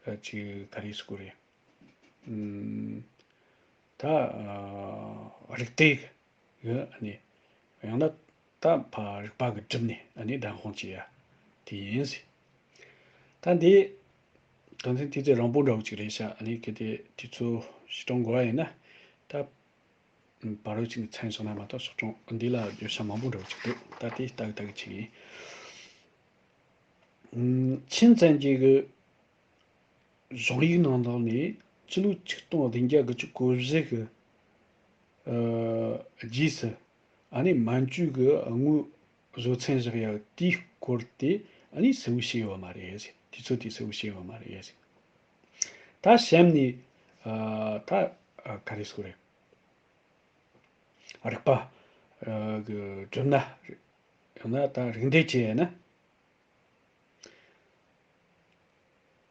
ཨ་ཅིག་ག་རེ་ཟེར་དགོས་རེད། ཨུམ། ད་ཨ་རིག་གཏེར་གི་ཨ་ནི། ཡང་ན་ད་ཕ་རིག་པ་གི་གྲུབ་ནས་ཨ་ནི་བདག་དབང་བྱེད་ཡ་དེ་ཡིན་ཟེར། ད་འདི་དོན་ཚན་དེ་ཚོ་རིང་པོ་འདྲ་བོ་ཅིག་རེད་ཤག་ཨ་ནི་གལ་ཏེ་དུས་ཚོད་ཞིག་གྲོངས་དགོས་པ་ཡིན་ན། ད་བར་དུ་ཅིག་མཚན་སོང་ན་མ་གཏོགས་ཞིག་གྲོངས། འདི་ལ་བརྗོད་བྱ་མང་པོ་འདྲ་བོ་ཅིག་འདུག་ད་དེ་ལྟ་གི་ལྟ་གི་ཅིག་ཡིན། ཨུམ། ཆིན་བཙན་རྒྱལ་གི་གཞུང་ཡིག་ནང་ལོགས་ནས་ཕྱི་ལོ་ཆིག་སྟོང་བདུན་བརྒྱ་དགུ་བཅུ་གོ་བཞི་གི་ཨ་རྗེས་སུ་ཨ་ནི་མན་ཇུ་གི་དངུལ་བཟོ་མཚམས་བཞག་ཡ་དེའི་སྐོར་དེ་ཨ་ནི་གསལ་བོ་བཤད་ཡོད་མ་རེད་ཟེར། དུས་ཚོད་དེ་གསལ་བོ་བཤད་ཡོད་མ་རེད་ཟེར། ད་གཤམ་ནས་ཨ་ད་ཨ་ག་རེ་ཟེར་དགོས་རེད། རིག་པ་ཨ་གི་གྲུབ་ན། ཡང་ན་ད་རིག་འདེད་བྱས་ན།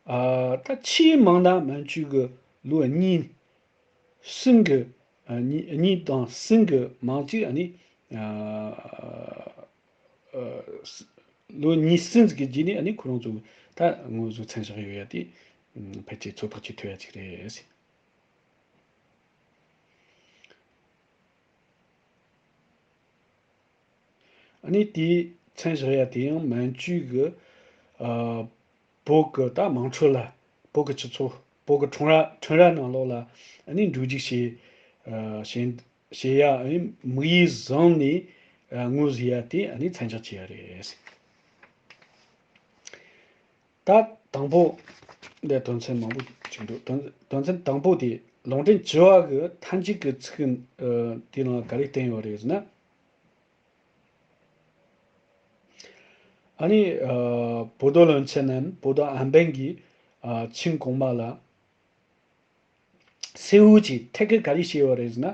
ཨ་ད་ཆེས་མང་ན་མན་ཇུ་གི་ལོ་གཉིས་གསུམ་གི་ཨ་གཉིས་གཉིས་དང་གསུམ་གི་མང་ཆེ་ཨ་ནི་ཨ་ཨ་ལོ་གཉིས་གསུམ་གི་རྗེས་ནས་ཨ་ནི་ཁོ་རང་ཚོ་ད་དངོས་སུ་མཚན་བཞག་ཡོད་ཡ་དེ་ཕལ་ཆེར་ཚོད་དཔག་བྱེད་ཐུབ་ཡ་ཅིག་རེད། ཨ་ནི་དེའི་ མཚན་བཞག་ཡ་དེ་ཡང་མན་ཇུ་གི་ཨ་བོད་གི་ད་དམངས་ཁྲོད་ལ། བོད་གི་སྤྱི་ཚོགས། བོད་གི་ཁྲོམ་ར། ཁྲོམ་ར་ནང་ལོགས་ལ་ཨ་ནི་འགྲོ་རྒྱུག་བྱེད། ཨ་བྱེད་བྱེད་ཡ་ཨ་ནི་དམིགས་ཡུལ་བཟུང་ནས་ཨ་ངོས་བཟུང་ཡ་དེ་ཨ་ནི་མཚན་འཇོག་བྱས་ཡ་རེད། ད་དང་པོ། འདི་དོན་ཚན་མང་པོ་ཅིག་འདུག་དོན་དོན་ཚན་དང་པོ་དེ། ལུང་འདྲེན་བཅུ་པ་གི་མཐའ་མཇུག་གི་ཚིག་ཨ་དེའི་ནང་ག་རེ་བསྟན་ཡོད་རེད་ཟེར་ན། ཨ་ནི་ཨ་博多伦春 ནམ་博多安板གིས་ཨ་ཆིང་གོང་མ་ལ་གསལ་བོ་ཅིག་ཐད་ཀར་ག་རེ་བཤད་ཡོད་རེད་ཟེར་ན།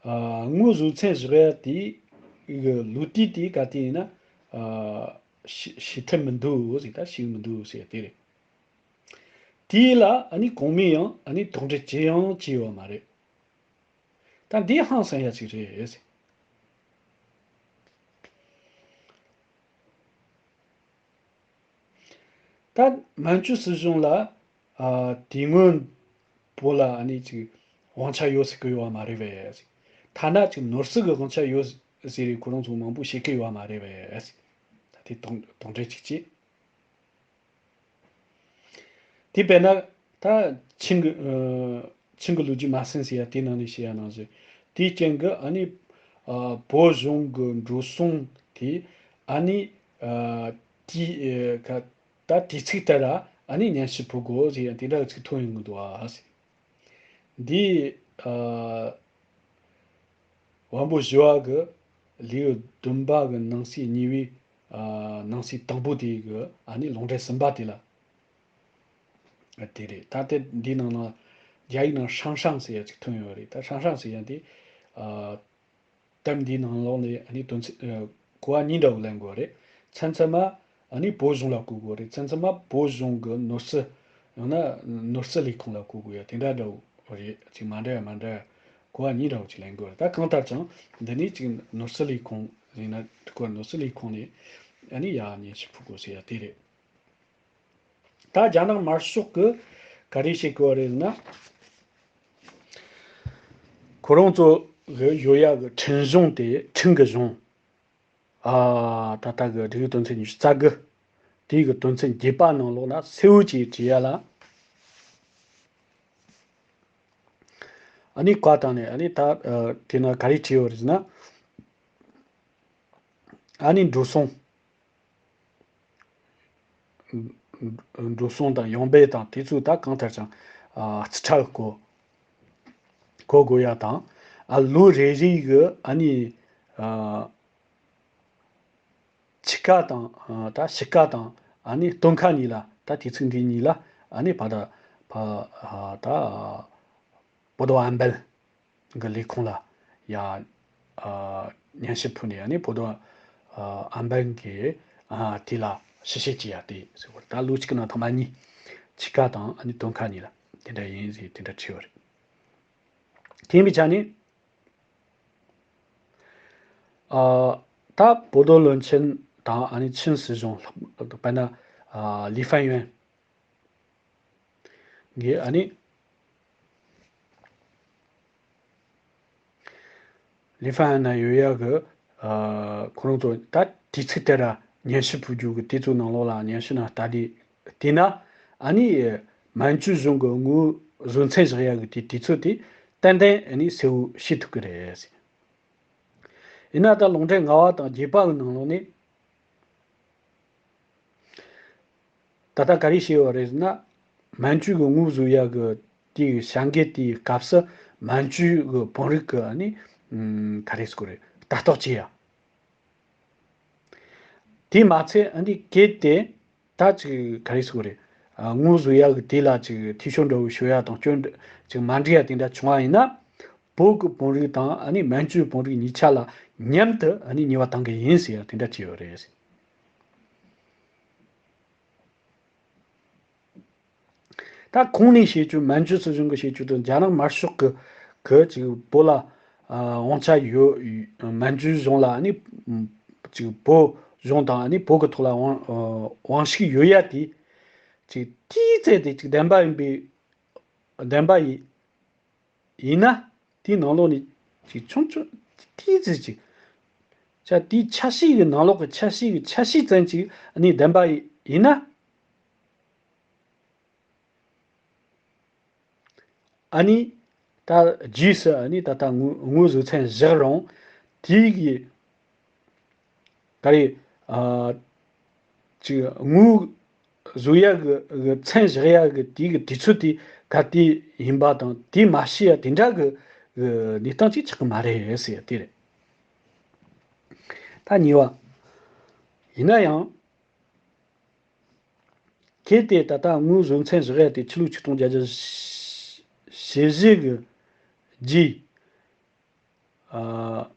ཨ་ངོས་བཟུང་མཚན་བཞག་ཡ་དེ་གི་ལུགས་དེབ་དེ་ག་དེ་ཡིན་ན། ཨ་ཞི་ཞི་ཐུབ་མི་འདུག་ཟེར། ད་ཞིག་མི་འདུག་ཟེར་དེ་རེད། དེ་ལ་ཨ་ནི་གོང་མས་ཡང་ཨ་ནི་དོགས་འདྲི་ཅི་ཡང་བྱས་ཡོད་མ་རེད། ད་འདི་ཧང་སང་ཡ་ཅིག་རེད། ད་མན་ཇུ་སྲིད་གཞུང་ལ་ཨ་དེ་སྔོན་བོད་ལ་ཨ་ནི་ཅིག་དབང་ཆ་ཡོད་ཟེར་གི་ཡོད་པ་མ་རེད་པས། ཐ་ན་ཅིག་ནོར་སྲིད་ཀྱི་དབང་ཆ་ཡོད་ཟེར་རེད། ཁོ་རང་ཚོ་མང་པོ་བཤད་གི་ཡོད་པ་མ་རེད་པས། ད་དེ་དོགས་དོགས་འདྲི་ཅིག་བྱས། དེ་དཔེར་ན་ད་ཆིང་གི་ཨ་ཆིང་གི་ལོ་རྒྱུས་མ་ཟིན་ཟེར་ཡ་དེ་ནང་ནས་བཤད་ཡ་ནང་བཞིན། དེའི་རྐྱེན་གྱིས་ཨ་ནི་ཨ་བོད་གཞུང་གི་འགྲོ་སོང་དེ་ཨ་ནི་ཨ་དེ་ཨ་ད་དུས་ཚིགས་ལྟར་ཨ་ནི་སྙན་ཞུ་ཕུལ་དགོས་ཟེར་ཡ་དེ་འདྲ་ཚིག་ཐོན་ཡོང་གི་འདུག་ཨ། འདི་ཨ་དབང་པོ་བཞི་པ་གི་ལེའུ་བདུན་པ་གི་ནང་གསེས་གཉིས་པའི་ཨ་ནང་གསེས་དང་པོ་དེ་གི་ཨ་ནི་ལུང་འདྲེན་གསུམ་པ་དེ་ལ་ཨ་དེ་རེད། ད་ལྟ་འདི་ནང་ལ་རྒྱ་ཡིག་ནང་ཧྲང་ཧྲང་ཟེར་ཡ་ཅིག་ཐོན་ཡོད་རེད། ད་ཧྲང་ཧྲང་ཟེར་ཡ་འདི་ཨ་དེབ་འདིའི་ནང་ལོགས་ནས་ཨ་ནི་དོན་ཚན་ཨ་གོ་བ་གཉིས་འདྲ་བོ་ལེན་དགོས་རེད། མཚམས་མཚམས་མ་ཨ་ནི་བོད་གཞུང་ལ་གོ་དགོས་རེད། མཚམས་མཚམས་མ་བོད་གཞུང་གི་ནོར་སྲིད། ཡང་ན་ནོར་སྲིད་ལས་ཁུངས་ལ་གོ་དགོས་ཡ་དེ་འདྲ་འདྲ་བོ་རེད། ཅིག་མ་འདྲ་ཡ་མ་འདྲ་ཡ་གོ་བ་གཉིས་འདྲ་བོ་ཅིག་ལེན་དགོས་རེད། ད་གང་ལྟར་ཀྱང་འདི་ནས་ཅིག་ནོར་སྲིད་ལས་ཁུངས་ཡིན་ན་ཁོ་ནོར་སྲིད་ལས་ཁུངས་ནས་ཨ་ནི་ཡ་སྙན་ཞུ་ཕུལ་དགོས་ཟེར་ཡ་དེ་རེད། ད་རྒྱ་ནག་དམར་ཤོག་གིས་ག་རེ་བྱེད་དགོས་རེད་ན། ཁོ་རང་ཚོ་གི་ཡོད་ཡ་གི་ཁྲིམས་གཞུང་དེ། ཁྲིམས་ཀྱི་གཞུང་། ཨ་ད་ལྟ་གི་སྒྲིག་གཞི་དོན་ཚན་ཉི་ཤུ་རྩ་དགུ་དེའི་གི་དོན་ཚན་བརྒྱད་པ་ནང་ལོགས་ན་གསལ་བོ་ཅིག་བྲིས་ཡ་ལ། ཨ་ནི་བཀའ་བཏང་ནས་ཨ་ནི་ད་ཨ་དེ་ན་ག་རེ་བྲིས་ཡོད་རེད་ཟེར་ན། ཨ་ནི་འགྲོ་སོང་། འགྲོ་སོང་དང་ཡོང་འབབ་དང་དེ་ཚོ་ད་གང་ལྟར་ཀྱང་ཨ་རྩིས་ཁྲ་བཀོད་བཀོད་དགོས་ཡ་དང་། ཨ་ལོ་རེ་རེ་གི་ཨ་ནི་ཨ་ཕྱི་ཁ་དང་ཨ་ད་ཕྱི་ཁ་དང་ཨ་ནི་སྟོན་ཁ་གཉིས་ལ། ད་དུས་ཚིགས་འདི་གཉིས་ལ་ཨ་ནི་ཕ་ད་ཕ་ཨ་ད་ཨ་博多安板གི་ལས་ཁུངས་ལ་ཡ་ཨ་སྙན་ཞུ་ཕུལ་ནས། ཨ་ནི་博多ཨ་安板གི་ཨ་དེ་ལ་ཞིབ་བཤེར་བྱེད་ཡ་དེ་ཟེར་བ་རེད། ད་ལོ་གཅིག་གི་ནང་ཐེངས་མ་གཉིས། ཕྱི་ཁ་དང་ཨ་ནི་སྟོན་ཁ་གཉིས་ལ་དེ་འདྲ་ཡིན་ཟེར་དེ་འདྲ་བྲིས་པ་རེད། དེ་ཡིན་པའི་ཆ་ནས་ཨ་ད་博多伦春དང་ཨ་ནི་ཆིང་སྲིད་གཞུང་ལྷག་དཔེར་ན་ཨ་ལི་ཧྥན་ཡོན་གྱིས་ཨ་ནི་ལི་ཧྥན་ཡོན་ན་ཡོད་ཡ་གི་ཨ་ཁོ་རང་ཚོ་ད་དུས་ཚིགས་དེ་ར་སྙན་ཞུ་ཕུལ་རྒྱུ་གི་དེ་ཚོའི་ནང་ལོགས་ལ་སྙན་ཞུ་ནང་ལྟ་དེ་དེ་ན་ཨ་ནི་མན་ཇུ་གཞུང་གི་ངོས་བཟུང་མཚན་བཞག་ཡ་གི་དེ་དུས་ཚོད་དེ་ཏན་ཏན་ཨ་ནི་གསལ་བོ་ཤེས་ཐུབ་ཀྱི་རེད། ཡིན་ན་ད་ལུང་འདྲེན་ལྔ་པ་དང་བརྒྱད་པ་གི་ནང་ལོགས་ནས། ད་ལྟ་ག་རེ་བྱས་ཡོད་རེད་ཟེར་ན། མན་ཇུ་གི་ངོས་བཟུང་ཡ་གི་དེའི་བྱ་འགུལ་དེའི་སྐབས་སུ་མན་ཇུ་གི་བོད་རིགས་ཀྱི་ཨ་ནི་ཨམ་ག་རེ་ཟེར་དགོས་རེད། ལྟ་རྟོག་བྱེད་ཡ། དེས་མ་ཚད་ཨ་ནི་གལ་ཏེ་ད་ཅིག་ག་རེ་ཟེར་དགོས་རེད། ཨ་ངོས་བཟུང་ཡ་གི་དེ་ལ་ཅིག་འཐུས་ཤོར་འདྲ་བོ་ཤོར་ཡ་དང་སྐྱོན་ཅིག་མ་འགྲིག་ཡ་དེ་འདྲ་བྱུང་བ་ཡིན་ན། བོད་ཀྱི་བོད་རིགས་དང་ཨ་ནི་མན་ཇུའི་བོད་རིགས་གཉིས་ཆ་ལ་མཉམ་དུ་ཨ་ནི་ཉེས་པ་གཏང་གི་ཡིན་ཟེར་ཡ་དེ་འདྲ་བྲིས་ཡོད་རེད། ད་གོང་ནས་བཤད་རྒྱུ། མན་ཇུ་སྲིད་གཞུང་གི་བཤད་རྒྱུ་དང་རྒྱ་ནག་དམར་ཤོག་གི་གི་ཅིག་བོད་ལ་ཨ་དབང་ཆ་ཡོད། མན་ཇུ་གཞུང་ལ་ཨ་ནི་ཅིག་བོད་གཞུང་དང་ཨ་ནི་བོད་ཀྱི་ཐོག་ལ་དབང་ཨ་དབང་ཤུགས་ཡོད་ཡ་དེ་ཅིག་ཏོག་ཙམ་དེ་ཅིག་བདེན་པ་ཡིན་པའི་བདེན་པ་ཡིན་ཡིན་ན། དེའི་ནང་ལོགས་ནས་ཅིག་ཆུང་ཆུང་ཏོག་ཙམ་ཅིག་ ད་དེའི་ཆ་ཤས་ཀྱི་ནང་ལོགས་ཀྱི་ཆ་ཤས་ཀྱི་ཆ་ཤས་ཙམ་ཅིག་ཨ་ནི་བདེན་པ་ཡིན་ན། ཨ་ནི། ད་རྗེས་སུ་ཨ་ནི་ད་ལྟ་ངོ་ངོ་བཟོ་མཚན་བཞག་རུང་། དེའི་གི་ག་རེ། ཨ། ཅིག་ངོ་བཟོ་ཡ་གི་གི་མཚན་བཞག་ཡ་གི་དེའི་གི་དུས་ཚོད་དེ་ག་དུས་ཡིན་པ་དང་། དེ་མ་ཤེས་ཡ་དེ་འདྲ་གི་གི་གནས་སྟངས་ཅིག་ཆགས་གི་མ་རེད་ཟེར་ཡ་དེ་རེད། ད་གཉིས་པ། ཡིན་ན་ཡང་། གལ་ཏེ་ད་ལྟ་ངོ་བཟོ་མཚན་བཞག་ཡ་དེ་ཕྱི་ལོ་ཆིག་སྟོང་བརྒྱད་བརྒྱ་ཞེ་བཞི་གི་རྗེས། ཨ།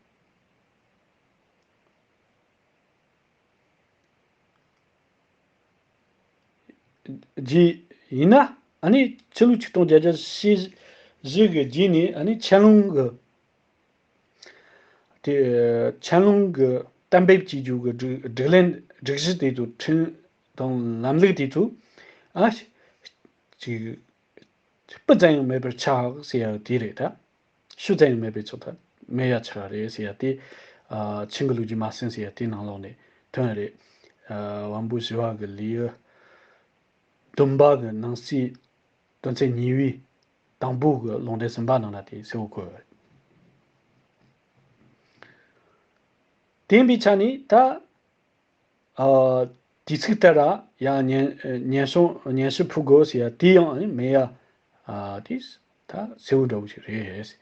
རྗེས་ཡིན་ན། ཨ་ནི་ཕྱི་ལོ་ཆིག་སྟོང་བརྒྱད་བརྒྱ་ཞེ་བཞི་གི་རྗེས་ནས་ཨ་ནི་ཆན་ལུང་གི། དེ་ཆན་ལུང་གི་གཏན་འབེབས་བྱེད་རྒྱུ་གི་སྒྲིག་སྒྲིག་ལམ་སྒྲིག་གཞི་དེ་ཚོ། ཁྲིམས་དང་ལམ་ལུགས་དེ་ཚོ། ཨ། ཅིག་སྤུ་ཙམ་ཡང་མེད་པར་ཆགས་ཟེར་ཡ་དེ་རེད་ད། ཤུགས་ཙམ་ཡང་མེད་པའི་ཚོད་ལྟ་མེད་ཡ་ཆགས་རེད་ཟེར་ཡ་དེ། ཨ། ཆིང་གི་ལོ་རྒྱུས་མ་ཟིན་ཟེར་ཡ་དེའི་ནང་ལོགས་ནས་ཐོན་རེད། ཨ། དབང་པོ་བཞི་པ་གི་ལེའུ་བདུན་པ་གི་ནང་གསེས་དོན་ཚན་གཉིས་པའི་དང་པོ་གི་ལུང་འདྲེན་གསུམ་པ་ནང་ན་དེ་གསལ་བོ་བཀོད་ཡོད་རེད། དེ་ཡིན་པའི་ཆ་ནས་ད། ཨ། དུས་ཚིགས་ལྟར་ཡང་སྙན་སྙན་སེང་སྙན་ཞུ་ཕུལ་དགོས་ཟེར་ཡ་དེ་ཡང་མེད་ཡ། ཨ། དེ་ད་གསལ་བོ་འདྲ་བོ་ཞིག་རེད།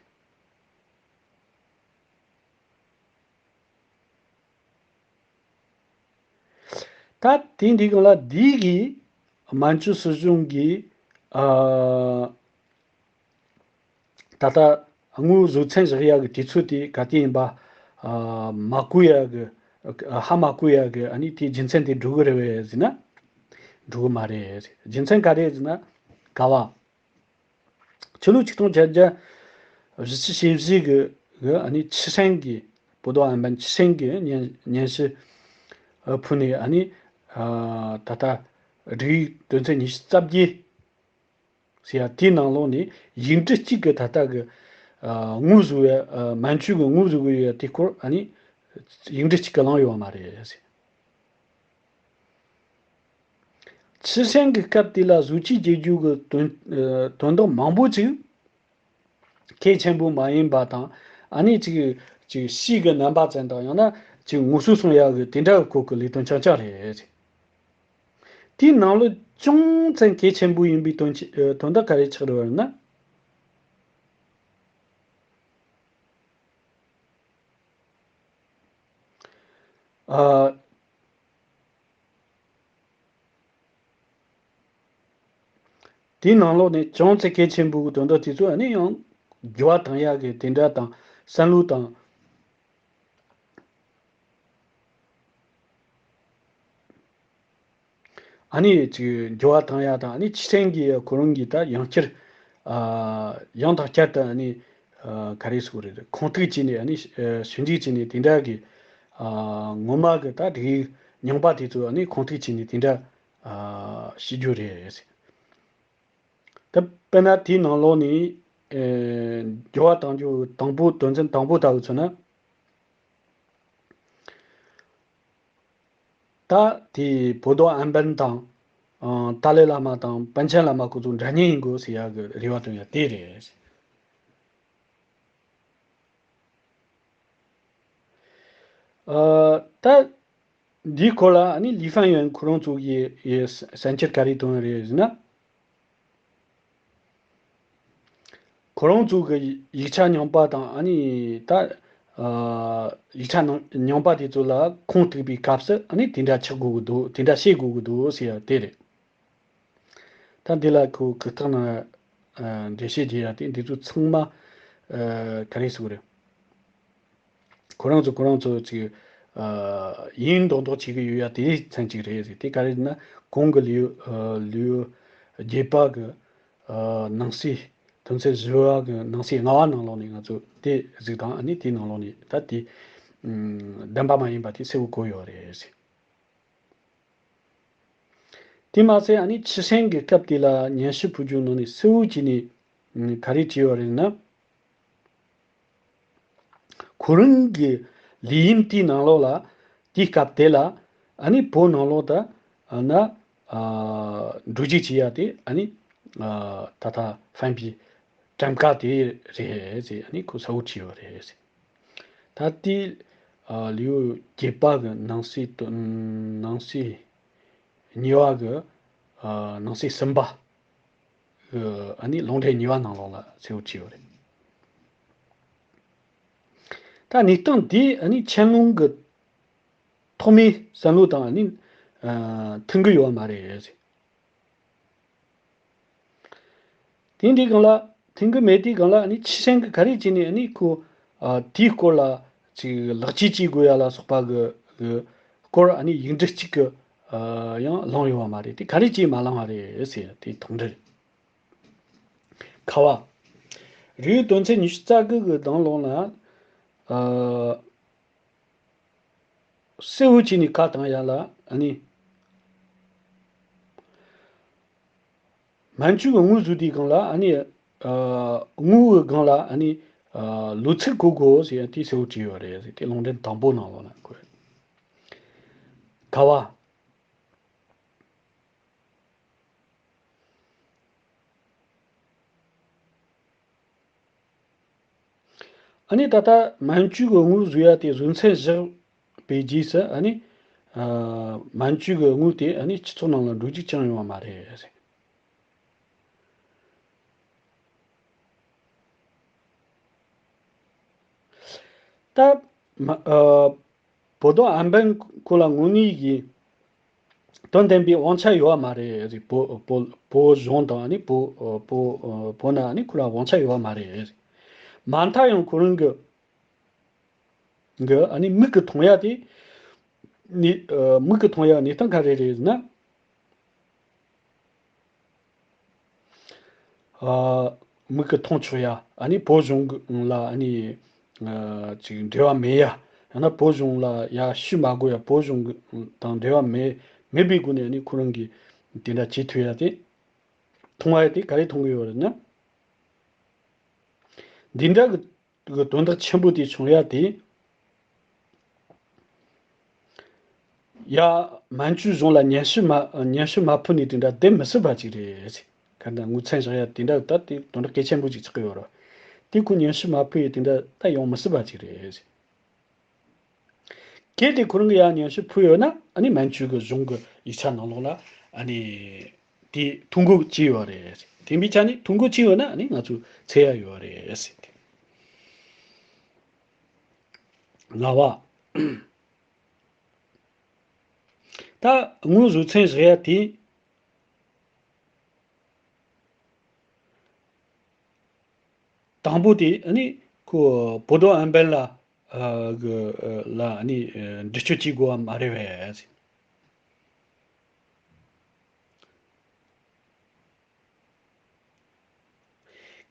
ད་དེ་འདི་གང་ལ་འདི་གིས་མན་ཇུ་སྲིད་གཞུང་གིས། ཨ། ད་ལྟ་ངོ་བཟོ་མཚན་བཞག་ཡ་གི་དུས་ཚོད་དེ་ག་དུས་ཡིན་པ། ཨ། མ་བཀོད་ཡ་གི། ཧ་མ་གོ་ཡ་གི་ཨ་ནི་དེའི་རྒྱུ་མཚན་དེ་འགྲོ་གི་རེད་པས་ཟེར་ན། འགྲོ་གི་མ་རེད། རྒྱུ་མཚན་ག་རེ་ཟེར་ན། ག་བ། ཕྱི་ལོ་ཆིག་སྟོང་བརྒྱད་བརྒྱ་བཞི་བཅུ་ཞེ་བཞི་གི་གི་ཨ་ནི་ཆི་ཧྲན་གི། པོ་ཏོ་ཨན་པན་ཆི་ཧྲན་གི་སྙན་སྙན་ཞུ་ཕུལ་ནས། ཨ་ནི། ཨ། ད་ལྟ་སྒྲིག་ཡིག་དོན་ཚན་ཉི་ཤུ་རྩ་བརྒྱད་ཟེར་ཡ་དེའི་ནང་ལོགས་ནས་ཡིག་འབྲུ་གཅིག་གི་ད་ལྟ་གི། ཨ། ངོ་བཟོ་བའི། ཨ། མན་ཇུ་གི་ངོ་བཟོ་གི་ཡོད་པ་དེའི་སྐོར། ཨ་ནི་ཡིག་འབྲུ་གཅིག་གི་བླངས་ཡོད་པ་མ་རེད་ཟེར། ཆི་ཧྲན་གྱི་སྐབས་དེ་ལ་བཟོ་བཅོས་བྱེད་རྒྱུ་གི་དོན། ཨ། དོན་དག་མང་པོ་ཅིག་གལ་ཆེན་པོ་མ་ཡིན་པ་དང་། ཨ་ནི་ཅིག་ཅིག་ཕྱིའི་གི་རྣམ་པ་ཅན་དང་། ཡང་ན་ཅིག་ངོ་སོ་སྲུང་ཡག་གི་དེ་འདྲ་གི་སྐོར་གྱི་ལས་དོན་རྐྱང་རྐྱང་རེད། དེའི་ནང་ལོ་ཅུང་ཙམ་གལ་ཆེན་པོ་ཡིན་པའི་དོན་ཆེ། ཨ། དོན་དག་ག་རེ་ཆགས་རེད་བ་ན། ཨ། དེའི་ནང་ལོགས་ནས་ཅུང་ཙམ་གལ་ཆེན་པོ་གི་དོན་དག་དེ་ཚོ་ཨ་ནི་ཡང་འགྱུར་བ་བཏང་ཡག་གི་དེ་འདྲ་དང་། བསམ་བློ་དང་། ཨ་ནི་ཅིག་འགྱུར་བ་བཏང་ཡག་དང་། ཨ་ནི་ཆི་ཧྲན་གྱིས་ཁོ་རང་གིས་ད་ཡང་བསྐྱར། ཨ། ཡང་དང་བསྐྱར་དུ་ཨ་ནི། ཨ། ག་རེ་ཟེར་དགོས་རེད། ཁུངས་གཏུགས་བྱས་ནས། ཨ་ནི། ཨ། ཞིབ་འཇུག་བྱས་ནས་དེ་འདྲ་གི། ཨ། ངོ་མ་གི་ད་སྒྲིག་ཡིག་རྙིང་པ་དེ་ཚོ་ཨ་ནི་ཁུངས་གཏུགས་བྱས་ནས་དེ་འདྲ། ཨ། བྱེད་རྒྱུ་རེད། ད་དཔེར་ན་དེའི་ནང་ལོགས་ནས། ཨ། འགྱུར་བ་གཏང་རྒྱུ་དང་པོ། དོན་ཚན་དང་པོ་ལྟ་བུ་མཚོན་ན། ད་དེ་པོ་ཏོ་ཨན་པན་དང་། ཨ། ཏཱ་ལའི་བླ་མ་དང་པཎ་ཆེན་བླ་མ་ཁོ་ཚོ་འདྲ་མཉམ་ཡིན་དགོས་ཟེར་ཡག་གི་རེ་བ་བཏོན་ཡག་དེ་རེད། ཨ། ད་འདིའི་སྐོར་ལ་ཨ་ནི་ལི་ཧྥན་ཡོན་ཁོ་རང་ཚོ་གིས་ཡི་གསལ་འགྱེད་ག་རེ་བཏོན་རེད་ཟེར་ན། ཁོ་རང་ཚོ་གི་ཡིག་ཆ་རྙིང་པ་དང་། ཨ་ནི་ད། ཨ། ཡིག་ཆ་ནང་རྙིང་པ་དེ་ཚོ་ལ་ཁུངས་གཏུགས་པའི་སྐབས་སུ་ཨ་ནི་དེ་འདྲ་ཆགས་དགོས་ཀྱི་འདུག་དེ་འདྲ་བཤད་དགོས་ཀྱི་འདུག་ཟེར་ཡ་དེ་རེད། ད་འདི་ལ་ཁོ་གུག་རྟགས་ནང་། ཨ། འགྲེལ་བཤད་རྒྱག་ཡ་དེ་འདི་ཚོ་ཚང་མ། ཨ། ག་རེ་ཟེར་དགོས་རེད། ཁོ་རང་ཚོ་ཁོ་རང་ཚོ་ཅིག་ཨ། ཡིན་མདོག་མདོག་བྱེད་ཀྱི་ཡོད་ཡ་དེ་ཚན་ཅིག་རེད་ཟེར། དེ་ག་རེ་ཟེར་ན། གོང་གི་ལེའུ། ཨ། ལེའུ་བརྒྱད་པ་གི། ཨ། ནང་གསེས། དོན་ཚན་བཞི་པ་གི་ནང་གསེས་ལྔ་པ་ནང་ལོགས་ནས་ང་ཚོ་དེ་གཟིགས་དང་། ཨ་ནི་དེའི་ནང་ལོགས་ནས་ད་དེ། ཨ། བདེན་པ་མ་ཡིན་པ་དེ་གསལ་བོ་བཀོད་ཡོད་རེད་ཟེར། དེ་མ་ཟད་ཨ་ནི་ཆི་ཧྲན་གྱི་སྐབས་དེ་ལ་སྙན་ཞུ་ཕུལ་རྒྱུ་ནང་ནས་གསལ་བོ་བྱས་ནས་ག་རེ་བྲིས་ཡོད་རེད་ན། ཁོ་རང་གི་ ལས་ཡུན་དེའི་ནང་ལོགས་ལ། དེའི་སྐབས་དེ་ལ་ཨ་ནི་བོད་ནང་ལོགས་ད་ཨ་ན་ཨ་འགྲོ་རྒྱུག་བྱེད་ཡ་དེ་ཨ་ནི་ཨ་ད་ལྟ་ཧྥན་པའི་གྲམ་ཁ་དེ་རེད་ཟེར། ཨ་ནི་ཁོ་གསལ་བོ་བྲིས་ཡོད་རེད་ཟེར། ད་ལྟའི་ཨ་ལེའུ་བརྒྱད་པ་གི་ནང་གསེས་དོན་ནང་གསེས་གཉིས་པ་གི་ཨ་ནང་གསེས་གསུམ་པ་གི་ཨ་ནི་ལུང་འདྲེན་གཉིས་པ་ནང་ལོགས་ལ་གསལ་བོ་བྲིས་ཡོད་རེད། ད་གནས་སྟངས་འདི་ཨ་ནི་ཆན་ལུང་གི་ཐོག་མའི་བསམ་བློ་དང་ཨ་ནི་ཨ་མཐུན་གི་ཡོད་མ་རེད། དེ་འདྲའི་སྒང་ལ་མཐུན་གི་མེད་དེའི་སྒང་ལ་ཨ་ནི་ཕྱི་གསལ་གི་ག་རེ་བྱས་ནས་ཨ་ནི་ཁོ་ཨ་དེའི་སྐོར་ལ་ཅིག་ལེགས་བཅོས་བྱེད་དགོས་ཡ་ལ་སོགས་པ་གི་གི་སྐོར་ཨ་ནི་ཡིག་འབྲུ་གཅིག་གི་ཨ་ཡང་བླངས་ཡོད་མ་རེད། དེ་ག་རེ་བྱས་མ་བླངས་པ་རེད་ཟེར་དེ་དོགས་འདྲི་རེད། ཁ་བ། རིའུ་དོན་ཚན་ཉི་ཤུ་རྩ་དགུ་གི་ནང་ལོགས་ན། ཨ། གསལ་བོ་བྱས་ནས་བཀའ་བཏང་ཡ་ལ་ཨ་ནི། མན་ཇུ་གི་དངུལ་བཟོས་དུས་སྒང་ལ་ཨ་ནི། ཨ། དངུལ་གི་སྒང་ལ་ཨ་ནི། ཨ། ལོ་ཚིགས་བཀོད་དགོས་ཟེར་ཡ་དེ་གསལ་བོ་བྲིས་ཡོད་རེད་ཟེར། དེ་ལུང་འདྲེན་དང་པོ་ནང་ལོགས་ན་བཀོད། ཁ་བ། ཨ་ནི་ད་ལྟ་མན་ཇུ་གི་དངུལ་བཟོ་ཡ་དེ་བཟོ་མཚམས་བཞག་པའི་རྗེས་སུ་ཨ་ནི། ཨ། མན་ཇུ་གི་དངུལ་དེ་ཨ་ནི་སྤྱི་ཚོགས་ནང་ལ་འགྲོ་རྒྱུ་ཅང་ཡོང་བ་མ་རེད། ད། མ། ཨ། བོ་དོ་ཨན་པན་ཁོ་ལ་དངོས་གནས་ཀྱི་དོན་ལྡན་པའི་དབང་ཆ་ཡོད་པ་མ་རེད། བོ། བོ། བོད་གཞུང་དང་ནི་བོད། བོད། བོད་ནང་ནི་ཁོ་ལ་དབང་ཆ་ཡོད་པ་མ་རེད། མ་མཐའ་ཡང་ཁོ་རང་གི་གི་ཨ་ནི་མིག་གིས་མཐོང་ཡ་དེ་ནི། ཨ། མིག་གིས་མཐོང་ཡ་གནས་སྟངས་ག་རེ་རེད་ཟེར་ན། ཨ། མིག་གིས་མཐོང་ཆོག་ཡ། ཨ་ནི་བོད་གཞུང་གི་ལ་ཨ་ནི། ཨ། ཅིག་འབྲེལ་བ་མེད་ཡ། ཡང་ན་བོད་གཞུང་ལ་ཡ་ཞུ་མ་དགོས་ཡ། བོད་གཞུང་གི་དང་འབྲེལ་བ་མེད། མེད་པའི་སྒོ་ནས་ཨ་ནི་ཁོ་རང་གིས་དེ་འདྲ་བྱེད་ཐུབ་ཡ་དེ། མཐོང་བ་དེ་ག་རེ་མཐོང་གི་ཡོད་རེད་ན། འདི་འདྲ་གི་གི་དོན་དག་ཆེན་པོ་དེ་བྱུང་ཡ་དེ། ཡ། མན་ཇུ་གཞུང་ལ་སྙན་ཞུ་མ། སྙན་ཞུ་མ་ཕུལ་ནས་དེ་འདྲ་བསྡད་མི་སྲིད་པ་ཅིག་རེད། ག་འདྲ་དངུལ་མཚམས་བཞག་ཡ་དེ་འདྲ་ད་དེ་དོན་དག་གལ་ཆེན་པོ་ཅིག་ཆགས་ཀྱི་ཡོད་རེད། དེ་ཁོ་སྙན་ཞུ་མ་ཕུལ་ཡ་དེ་འདྲ་ད་ཡོང་མི་སྲིད་པ་ཅིག་རེད། གལ་ཏེ་ཁོ་རང་གིས་ཡང་སྙན་ཞུ་ཕུལ་ཡོད་ན་ཨ་ནི་མན་ཇུ་གི་གཞུང་གི་ཡིག་ཆ་ནང་ལོགས་ལ་ཨ་ནི་དེ་ཐོ་འགོད་བྱས་ཡོད་རེད། དེ་འདྲའི་ཆ་ནས་ཐོ་འགོད་བྱས་ཡོད་ན་ཨ་ནི་ང་ཚོ་འཚོལ་ཡ་ཡོད་རེད་ཟེར་ཏེ། ལྔ་པ། ད་དངུལ་བཟོ་མཚམས་བཞག་ཡ་དེ། དང་པོ་དེ་ཨ་ནི་ཁོ་བོ་དོ་ཨན་པན་ལ་ཨ་གི་ཨ་ལ་ཨ་ནི་ཨ་འདྲི་གཅོད་བྱེད་དགོས་པ་མ་རེད་པས།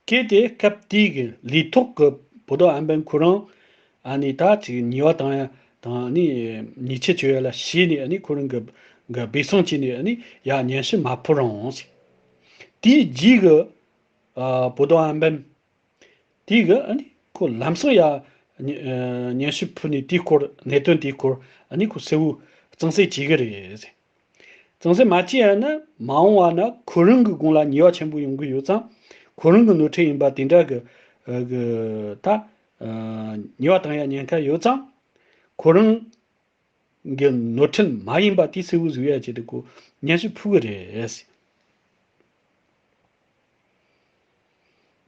གལ་ཏེ་སྐབས་དེའི་གི་ལས་ཐོག་གི་བོ་དོ་ཨན་པན་ཁོ་རང་ཨ་ནི་ད་ཅིག་ཉེས་པ་བཏང་ཡ་དང་ཨ་ནི་ཉེས་ཆད་གཅོད་ཡ་ལ་ཞེད་ནས་ཨ་ནི་ཁོ་རང་གི་གི་སྦས་གསང་བྱས་ནས་ཨ་ནི་ཡ་སྙན་ཞུ་མ་ཕུལ་རུང་། དེའི་རྗེས་གི་ཨ་བོ་དོ་ཨན་པན་དེ་གི་ཨ་ནི་ཁོ་ལམ་སང་ཡ་སྙན་ཨ་སྙན་ཞུ་ཕུལ་ནས་དེའི་སྐོར་གནད་དོན་དེའི་སྐོར་ཨ་ནི་ཁོ་གསལ་བོ་གཙང་སེལ་བྱེད་གི་རེད། གཙང་སེལ་མ་བྱས་ཡ་ན་མ་འོངས་པ་ན་ཁོ་རང་གི་དགུང་ལ་ཉེས་པ་ཆེན་པོ་ཡོང་གི་ཡོད་ཙང་། ཁོ་རང་གི་ནོར་འཁྲུལ་ཡིན་པ་དེ་འདྲ་གི་ཨ་གི་ད་ཨ་ཉེས་པ་བཏང་ཡ་ཉེན་ཁ་ཡོད་ཙང་། ཁོ་རང་གི་ནོར་འཁྲུལ་མ་ཡིན་པ་དེ་གསལ་བོ་བཟོ་ཡ་ཆེད་དུ་ཁོ་སྙན་ཞུ་ཕུལ་གི་རེད།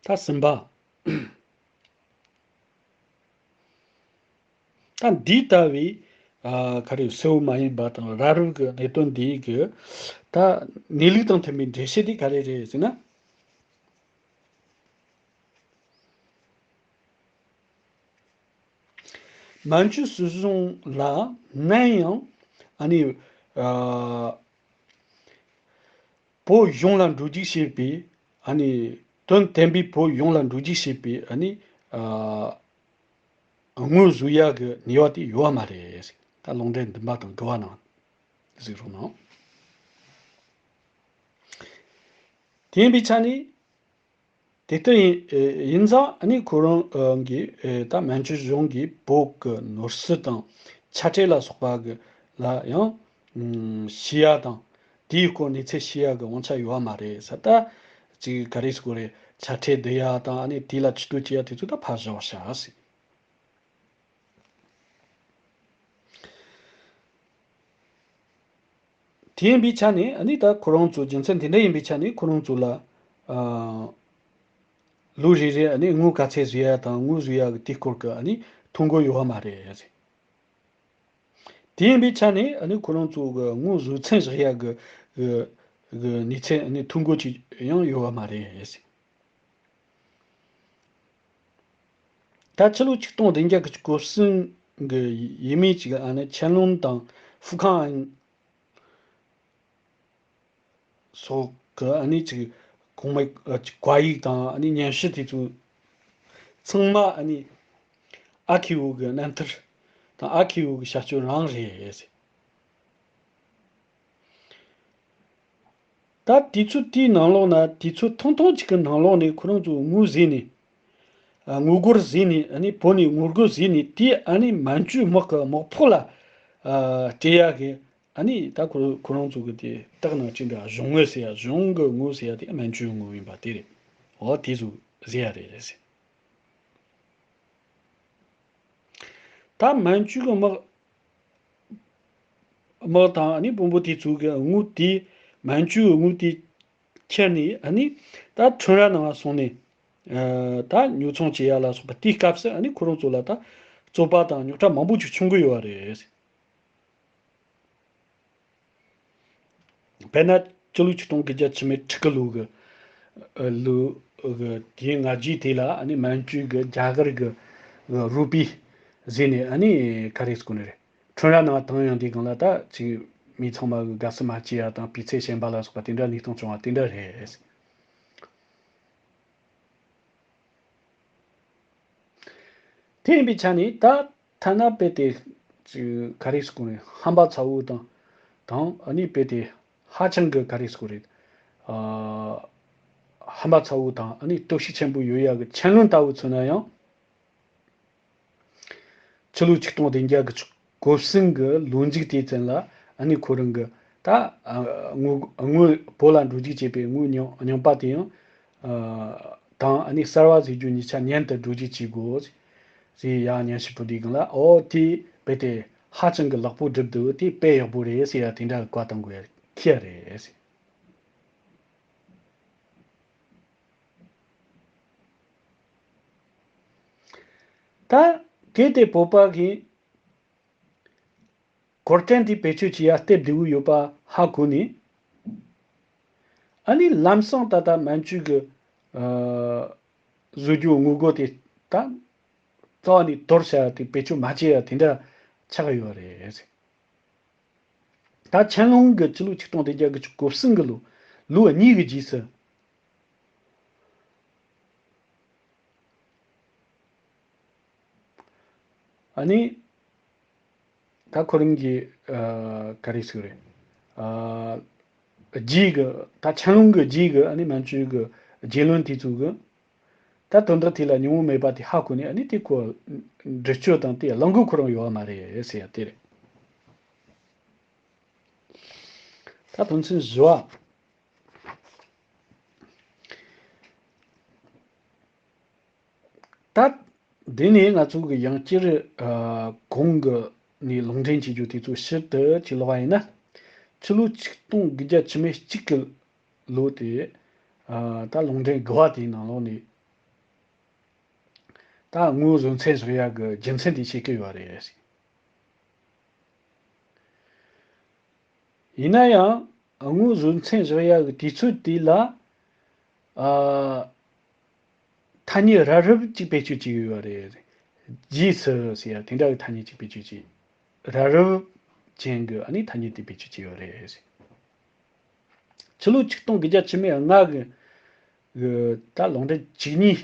ད་གསུམ་པ། ད་འདི་ལྟ་བུའི་ཨ་ག་རེ་གསལ་བོ་མ་ཡིན་པ་དང་རབ་རིབ་ཀྱི་གནད་དོན་འདི་གི་ད་གནས་ལུགས་དང་མཐུན་པའི་འགྲེལ་བཤད་འདི་ག་རེ་རེད་ཟེར་ན། མན་ཇུ་སྲིད་གཞུང་ལ་ནམ་ཡང་ཨ་ནི་ཨ་བོད་གཞུང་ལ་འགྲོ་རྒྱུག་བྱེད་པའི་ཨ་ནི་དོན་བསྟན་པའི་བོད་གཞུང་ལ་འགྲོ་རྒྱུག་བྱེད་པའི་ཨ་ནི་ཨ་དངུལ་བཟོ་ཡག་གི་ནུས་པ་དེ་ཡོད་མ་རེད། ད་ལུང་འདྲེན་བདུན་པ་དང་དགུ་པ་ནང་གཟིགས་རོགས་གནང་། དེ་ཡིན་པའི་ཆ་ནས། དེ་ལྟར་ཡིན་ཡིན་ཙང་ཨ་ནི་ཁོ་རང་གིས་ད་མན་ཇུ་གཞུང་གིས་བོད་ཀྱི་ནོར་སྲིད་དང་ཆ་འཕྲིན་ལ་སོགས་པ་གི་ལ་ཡང་ཤེས་ཡ་དང་དེའི་སྐོར་གནས་ཚུལ་ཤེས་ཡ་གི་དབང་ཆ་ཡོད་པ་མ་རེད་ཟེར། ད་ཅིག་ག་རེ་ཟེར་དགོས་རེད། ཆ་འཕྲིན་བསྡུ་ཡ་དང་ཨ་ནི་དེ་ལ་ཆུ་ཏོ་བྱེད་ཡ་དེ་ཚོ་ད་ཕར་བཞག་བཞག་ཟེར། དེ་ཡིན་པའི་ཆ་ནས་ཨ་ནི་ད་ཁོ་རང་ཚོ་རྒྱུ་མཚན་དེ་འདྲ་ཡིན་པའི་ཆ་ནས་ཁོ་རང་ཚོ་ལ་ཨ་ལོ་རེ་རེ་ཨ་ནི་དངུལ་ག་ཚད་བཟོ་ཡ་དང་དངུལ་བཟོ་ཡ་གི་དེའི་སྐོར་གི་ཨ་ནི་ཐོ་འགོད་ཡོད་པ་མ་རེད། དེ་ཡིན་པའི་ཆ་ནས་ཨ་ནི་ཁོ་རང་ཚོ་གི་དངུལ་བཟོ་ཚད་བཞག་ཡ་གི་གི་གི་གནས་ཚད་ཨ་ནི་ཐོ་འགོད་ཅིག་ཡང་ཡོད་པ་མ་རེད། ད་ཕྱི་ལོ་ཆིག་སྟོང་བདུན་བརྒྱ་གོ་གསུམ་གི་ཡས་མས་ཅིག་ཨ་ནི་ཆན་ལུང་དང་ཧྥུ་ཁང་ཨན་སོགས་ཀྱི་ཨ་ནི་ཅིག་གོང་མའི་ཨ་ཅིག་བཀའ་ཡིག་དང་ཨ་ནི་སྙན་ཞུ་དེ་ཚོ་ཚང་མ་ཨ་ནི་ཨ་ཁེའུ་གི་རྣམ་ཐར་དང་ཨ་ཁེའུ་གི་བྱ་སྤྱོད་རང་རེད། ད་དུས་ཚོད་དེའི་ནང་ལོགས་ན་དུས་ཚོད་ཐུང་ཐུང་ཅིག་གི་ནང་ལོགས་ནས་ཁོ་རང་ཚོ་དངུལ་བཟོས་ནས། ཨ་དངུལ་སྒོར་བཟོས་ནས་ཨ་ནི་བོད་ནས་དངུལ་སྒོར་བཟོས་ནས་དེ་ཨ་ནི་མན་ཇུའི་དམག་གི་དམག་ཕོགས་ལ་ཨ་སྤྲད་ཡ་གི་ཨ་ནི་ད་ཁོ་ཁོ་རང་ཚོ་གི་དེ་སྟག་ནང་ཅི་འདྲ་གཞུང་དངུལ་ཟེར་ཡ་གཞུང་གི་དངུལ་ཟེར་ཡ་དེ་མན་ཇུའི་དངུལ་ཡིན་པ་དེ་རེད། འོ་དེ་ཚོ་བཟོས་ཡ་རེད་རེད་ཟེར། ད་མན་ཇུ་གི་དམག་དམག་དང་ཨ་ནི་དཔོན་པོ་དེ་ཚོ་གི་དངུལ་དེ་མན་ཇུའི་དངུལ་དེ་ཁྱེར་ནས་ཨ་ནི་ད་ཁྲོན་ར་ནང་སོང་ནས་ཨ་ད་ཉོ་ཚོང་བྱེད་ཡ་ལ་སོགས་པ་དེའི་སྐབས་སུ་ཨ་ནི་ཁོ་རང་ཚོ་ལ་ད་རྩོད་པ་དང་རྙོག་དྲ་མང་པོ་ཅིག་བྱུང་གི་ཡོད་པ་རེད། དཔེར་ན་སྤྱི་ལོ་ཆིག་སྟོང་དགུ་བརྒྱ་བཅུ་མེད་ཁྲི་གི་ལོ་གི་ལོ་གི་དུས་ང་རྒྱུས་དེ་ལ་ཨ་ནི་མན་ཇུ་གི་རྒྱ་གར་གི་རུ་པི་བཟོས་ནས་ཨ་ནི་ག་རེ་ཟེར་དགོས་ནི་རེད། ཁྲོན་ར་ནང་བཏང་ཡོང་དུས་སྒང་ལ་ད་ཅིག་མི་ཚང་མ་གི་དགའ་བསུ་མ་བྱེད་ཡ་དང་སྤུས་ཚད་ཞན་པ་ལ་སོགས་པ་དེ་འདྲ་གནས་སྟངས་བྱུང་བ་དེ་འདྲ་རེད། དེ་ཡིན་པའི་ཆ་ནས་ད་ཐ་ན་དཔེ་དེ་ཅིག་ག་རེ་ཟེར་དགོས་རེད། ཧམ་པ་ཚ་བོ་དང་དང་ཨ་ནི་དཔེ་དེ་ཧ་ཅང་གི་ག་རེ་ཟེར་དགོས་རེད། ཨ་ཧམ་པ་ཚ་བོ་དང་ཨ་ནི་སྟོབས་ཤུགས་ཆེན་པོ་ཡོད་ཡ་གི་ཆན་ལུང་ལྟ་བུ་མཚོན་ན་ཡང་། ཕྱི་ལོ་ཆིག་སྟོང་བདུན་བརྒྱ་གོ་གསུམ་གི་ལོ་མཇུག་དེ་ཙམ་ལ་ཨ་ནི་ཁོ་རང་གི་ད་ཨ་དངུལ་དངུལ་བོད་ལ་འགྲོ་རྒྱུ་བྱས་པའི་དངུལ་རྙིང་རྙིང་པ་དེ་ཡང་ཨ་དང་ཨ་ནི་གསར་བ་བཟོ་རྒྱུ་གཉིས་ཆ་མཉམ་དུ་འགྲོ་རྒྱུ་བྱེད་དགོས་ཟེར་ཡ་སྙན་ཞུ་ཕུལ་དུས་སྒང་ལ། ཨོ་དེ་དཔེ་དེ་ཧ་ཅང་གི་ལེགས་པོ་བསྒྲུབས་འདུག་དེ་དཔེ་ཡག་པོ་རེད་ཟེར་ཡ་དེ་འདྲ་བཀའ་གཏོང་དགོས་ཡ་ཁྱེད་རེད་ཟེར། ད་གལ་ཏེ་བོད་པ་གིས་གོ་རྟོན་དེ་བེད་སྤྱོད་བྱེད་ཡ་སྟབས་བདེ་བོ་ཡོད་པ་ཧ་གོ་ནས། ཨ་ནི་ལམ་སང་ད་ལྟ་མན་ཇུ་གི་ཨ་བཟོ་རྒྱུ་དངུལ་སྒོར་དེ་ད་རྩ་བ་ནས་དོར་བྱ་ཡ་དེ་བེད་སྤྱོད་མ་བྱེད་ཡ་དེ་འདྲ་ཆགས་ཡོད་རེད། ད་ཆན་ལུང་གི་ཕྱི་ལོ་ཆིག་སྟོང་བདུན་བརྒྱ་གོ་གསུམ་གི་ལོ་ལོ་གཉིས་ཀྱི་རྗེས་སུ། ཨ་ནི། ད་ཁོ་རང་གི་ཨ་ག་རེ་ཟེར་རེད། ཨ་རྗེས་གི་ད་ཆན་ལུང་གི་རྗེས་གི་ཨ་ནི་མན་ཇུ་གི་རྗེ་བློན་དེ་ཚོ་གི་ད་དོན་དག་དེ་ལ་ཉུང་ངུ་མེད་པ་དེ་ཧ་གོ་ནས་ཨ་ནི་དེ་ཁོ་འདྲི་གཅོད་དང་དེ་གླེང་དགོས་ཁོ་རང་ཡོད་པ་མ་རེད་ཟེར་ཡ་དེ་རེད། ད་དོན་ཚན་བཞི་བ། ད། འདི་ནས་ང་ཚོ་གི་ཡང་སྤྱིར་ཨ་གོང་གི་ནས་ལུང་འདྲེན་བྱེད་རྒྱུ་དེ་ཚོ་ཕྱིར་དུ་ཅིག་ལོག་པ་ཡིན་ན། ཕྱི་ལོ་ཆིག་སྟོང་དགུ་བརྒྱ་བཅུ་མེད་གཅིག་གི་ལོ་དེ་ཨ་ད་ལུང་འདྲེན་དགུ་བ་དེའི་ནང་ལོགས་ནས་ད་དངུལ་བཟོ་མཚམས་བཞག་ཡག་གི་རྒྱུ་མཚན་དེ་བཤད་ཀྱི་ཡོད་རེད། ཡིན་ན་ཡང་དངུལ་བཟོ་མཚམས་བཞག་ཡག་གི་དུས་ཚོད་དེ་ལ་ཨ་ཐ་སྙད་རབ་རིབ་ཅིག་བེད་སྤྱོད་བྱས་ཡོད་རེད། རྗེས་སུ་ཟེར་ཡ་དེ་འདྲ་གི་ཐ་སྙད་ཅིག་བེད་སྤྱོད་བྱས། རབ་རིབ་ཅན་གྱི་ཨ་ནི་ཐ་སྙད་དེ་བེད་སྤྱོད་བྱས་ཡོད་རེད། ཕྱི་ལོ་ཆིག་སྟོང་དགུ་བརྒྱ་བཅུ་མེད་ལྔ་གི་གི་ད་ལུང་འདྲེན་བཅུ་གཉིས།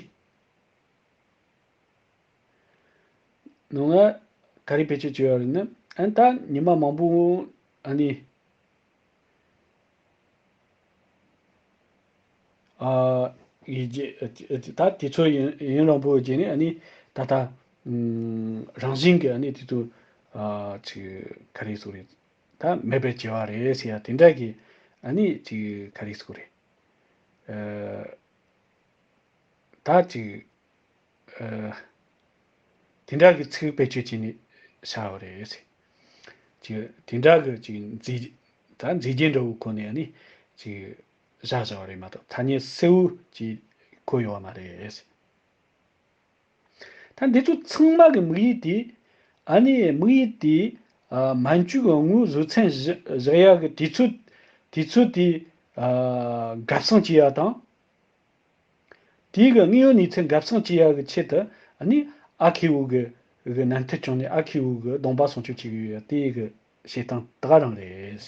ནང་ལ་ག་རེ་བེད་སྤྱོད་བྱས་ཡོད་རེད་ན། ཨ་ནི་ད་ཉི་མ་མང་པོ་ཨ་ནི་ཨ་ ཡིན་རྗེས་ད་དུས་ཚོད་ཡུན་ཡུན་རིང་པོའི་རྗེས་ནས་ཨ་ནི་ད་ལྟ་རང་བཞིན་གྱིས་ཨ་ནི་དུས་ཚོད་ཅིག་ག་རེ་ཟེར་རེད། ད་མེད་པར་གྱུར་བ་རེད་ཟེར་ཡ་དེ་འདྲ་གི་ཨ་ནི་ཅིག་ག་རེ་ཟེར་རེད། ད་ཅིག་དེ་འདྲ་གི་ཚིག་བེད་སྤྱོད་བྱས་ནས་བྱ་བ་རེད། ཅིག་དེ་འདྲ་གི་ཅིག་མཛེས་ད་མཛེས་རྒྱན་འདྲ་བོ་ཁོ་ནས་ནི་ཅིག་བཞག་བཞག་པ་རེད་མ་གཏོགས་ཐ་སྙད་གསལ་བོ་ཅིག་བཀོད་ཡོད་པ་མ་རེད། ད་འདི་ཚོ་ཚང་མ་གི་དམིགས་ཡུལ་དེ་ཨ་ནི་དམིགས་ཡུལ་དེ་ཨ་མན་ཇུ་གི་དངོས་བཟོ་མཚན་བཞག་བཞག་ཡག་གི་དུས་ཚོད་དུས་ཚོད་དེ་ཨ་འགབ་སྲུང་བྱེད་ཡག་དང་། དེའི་གི་དངོས་ཡོད་གནས་ཚུལ་འགབ་སྲུང་བྱེད་ཡག་གི་ཆེད་དུ་ཨ་ནི་ཨ་ཁེ་བོ་གི་གི་ནན་ཐེ་བྱུང་ནས་ཨ་ཁེ་བོ་གི་གདོང་པ་སྲུང་སྐྱོབ་བྱེད་ཀྱི་ཡོད་ཡ་དེའི་གི་བྱེད་སྟངས་དེ་ག་རང་རེད།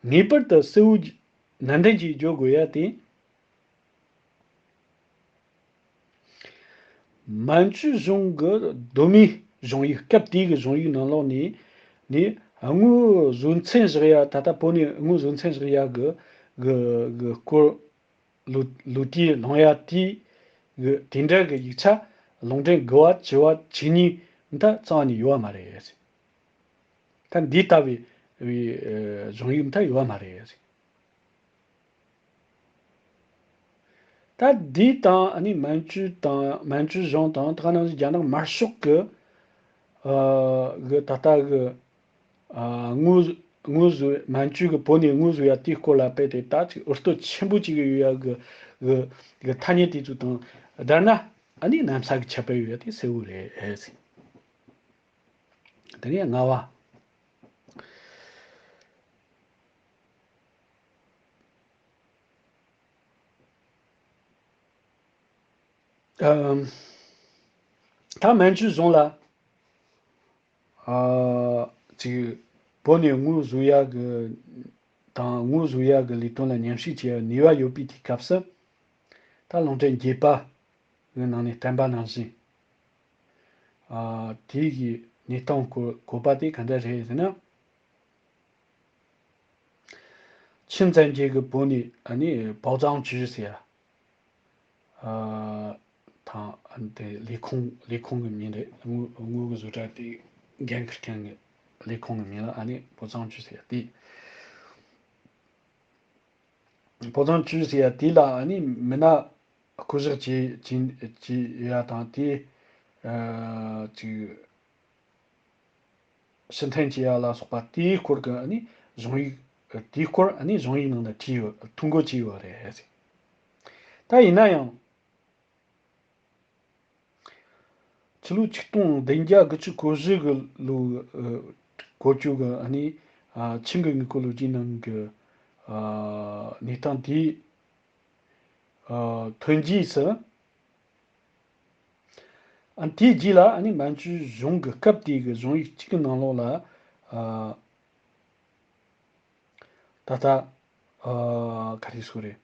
ངེས་པར་དུ་གསལ་བོ་ནན་ཏན་གྱིས་བརྗོད་དགོས་ཡ་དེ། མན་ཇུ་གཞུང་གི་གདོད་མའི་གཞུང་ཡིག་སྐབས་དེའི་གི་གཞུང་ཡིག་ནང་ལོགས་ནས་ནི་དངོས་བཟོ་མཚན་བཞག་ཡ་ད་ལྟ་བོད་ནས་དངོས་བཟོ་མཚན་བཞག་ཡ་གི་གི་གི་སྐོར་ལོ་ལོ་རྒྱུས་ལོང་ཡ་དེའི་གི་དེ་འདྲ་གི་ཡིག་ཆ་ལུང་འདྲེན་དགུ་བ་བཅུ་བ་བཅུ་གཉིས་འདི་རྩ་བ་ནས་ཡོད་བ་མ་རེད། ད་འདི་ལྟ་བུའི་བའི་གཞུང་ཡིག་འདི་ཡོད་བ་མ་རེད། ད་འདི་དང་ཨ་ནི་མན་ཇུ་དང་མན་ཇུ་གཞུང་དང་ད་ག་ནང་བཞིན་རྒྱ་ནག་དམར་ཤོག་གི་ཨ་གི་ད་ལྟ་གི་ཨ་དངོས་དངོས་བཟོ་མན་ཇུ་གི་བོད་ནས་དངོས་བཟོ་ཡ་དེའི་སྐོར་ལ་དཔེ་དེ་ད་ཅིག་འུར་གཏོད་ཆེན་པོ་ཅིག་ཡོད་ཡ་གི་གི་གི་ཐ་སྙད་དེ་ཚོ་དང་སྦྲགས་ན་ཨ་ནི་གནམ་ས་གི་ཁྱབ་སྤེལ་ཡོད་ཡ་དེ་གསལ་བོ་རེད། དེ་ནས་ལྔ་བ། ཨམ། ད་མན་ཇུ་གཞུང་ལ་ཨ་ཅིག་བོད་ནས་དངོས་བཟོ་ཡ་གི་དང་དངོས་བཟོ་ཡ་གི་ལས་དོན་ལ་མཉམ་ཞུགས་བྱེད་ཡ་ནུས་པ་ཡོད་པའི་དུས་སྐབས་སུ་ད་ལུང་འདྲེན་བརྒྱད་པ་གི་ནང་ནས་བསྟན་པ་ནང་བཞིན་ཨ་དེའི་གི་གནས་སྟངས་གོ་གོ་བ་དེ་ག་འདྲ་རེད་ཟེར་ན། 现在这个 བོད་ནས་ཨ་ནི་报章局 ཟེར་ཡ། ཨ་དང་ཨ་ནི་དེ་ལས་ཁུངས་ལས་ཁུངས་ཀྱི་མིང་རེད། དངོས་དངོས་ཀྱི་བཟོ་གྲྭ་དེ་འགན་འཁུར་མཁན་གྱི་ལས་ཁུངས་ཀྱི་མིང་ལ་ཨ་ནི་报章局 ཟེར་ཡ་དེ། 报章局 ཟེར་ཡ་དེ་ལ་ཨ་ནི་མི་སྣ་བསྐོ་གཞག་བྱེད་བྱེད་བྱེད་ཡ་དང་དེ་ཨ་ཅིག་ཕྱིར་འཐེན་བྱེད་ཡ་ལ་སོགས་པ་དེའི་སྐོར་གྱི་ཨ་ནི་གཞུང་ཡིག་དེའི་སྐོར་ཨ་ནི་གཞུང་ཡིག་ནང་ལ་བྲིས་ཡོད། ཐོ་འགོད་བྱས་ཡོད་རེད། ད་ཡིན་ན་ཡང་ཕྱི་ལོ་ཆིག་སྟོང་བདུན་བརྒྱ་དགུ་བཅུ་གོ་བཞི་གི་ལོ་གོ་བཅུ་གི་ཨ་ནི་ཨ་ཆིང་གི་དངོས་པོ་ལོ་རྒྱུས་ནང་གི་ཨ་གནས་སྟངས་དེའི་ཨ་ཐོན་རྗེས་སུ། ཨ་དེའི་རྗེས་ལ་ཨ་ནི་མན་ཇུ་གཞུང་གི་སྐབས་དེའི་གི་གཞུང་ཡིག་གཅིག་གི་ནང་ལོགས་ལ་ཨ་ད་ལྟ་ཨ་ག་རེ་ཟེར་རེད།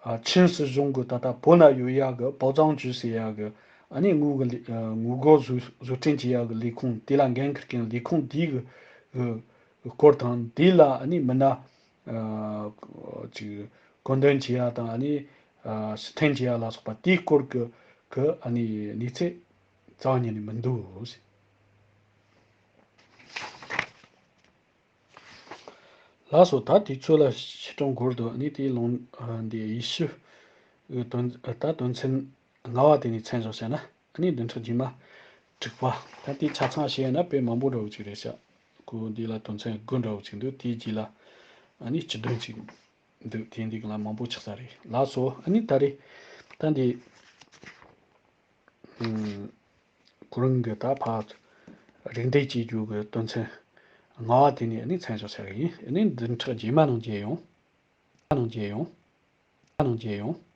ཨ་ཆིན་སྲིད་གཞུང་གི་ད་ལྟ་བོད་ན་ཡོད་ཡག་གི་报章局 ཟེར་ཡག་གི་ཨ་ནི་དངོས་གི་ལས་ཨ་དངོས་པོ་བཟོ་བཟོ་སྐྲུན་བྱེད་ཡག་གི་ལས་ཁུངས་དེ་ལ་འགན་འཁུར་མཁན་ལས་ཁུངས་དེའི་གི་གི་སྐོར་དང་དེ་ལ་ཨ་ནི་མི་སྣ་ཨ་ཅིག་བསྐོ་འདོན་བྱེད་ཡ་དང་ཨ་ནི་ཨ་ཕྱིར་འཐེན་བྱེད་ཡ་ལ་སོགས་པ་དེའི་སྐོར་གྱི་གི་ཨ་ནི་གནས་ཚུལ་རྩ་བ་ཉིད་ནས་མི་འདུག་ལགས་སོ། ད་དུས་ཚོད་ལ་ཕྱི་དྲོ་འགོར་འདུག་ཨ་ནི་དེའི་ལུང་ཨ་འདི་ཡེ་ཤུ་གི་དོན་ད་དོན་ཚན་ལྔ་བ་དེ་ནས་མཚན་བཞག་བྱས་ན་ཨ་ནི་བདུན་ཕྲག་རྗེས་མ་དྲུག་པ་ད་དེ་ཆ་ཚང་བཤད་ན་དཔེ་མང་པོ་འདྲ་བོ་ཅིག་རེད་ཤག་གོ་འདི་ལ་དོན་ཚན་དགུ་འདྲ་བོ་ཅིག་འདུག་དེའི་རྗེས་ལ་ཨ་ནི་སྤྱི་དོན་ཅིག་འདུག་དེ་འདི་ག་ལ་མང་པོ་ཆགས་ས་རེད། ལགས་སོ། ཨ་ནི་ད་རེས་ད་འདི་ཨུམ་ཁོ་རང་གི་ད་ཕར་རིགས་འདེད་བྱེད་རྒྱུ་གི་དོན་ཚན་ལྔ་བ་དེ་ནས་ཨ་ནི་མཚན་བཞག་བྱ་གི་ཡིན། ཨ་ནི་བདུན་ཕྲག་རྗེས་མ་ནང་མཇལ་ཡོང་། ནང་མཇལ་ཡོང་། ནང་མཇལ་ཡོང་།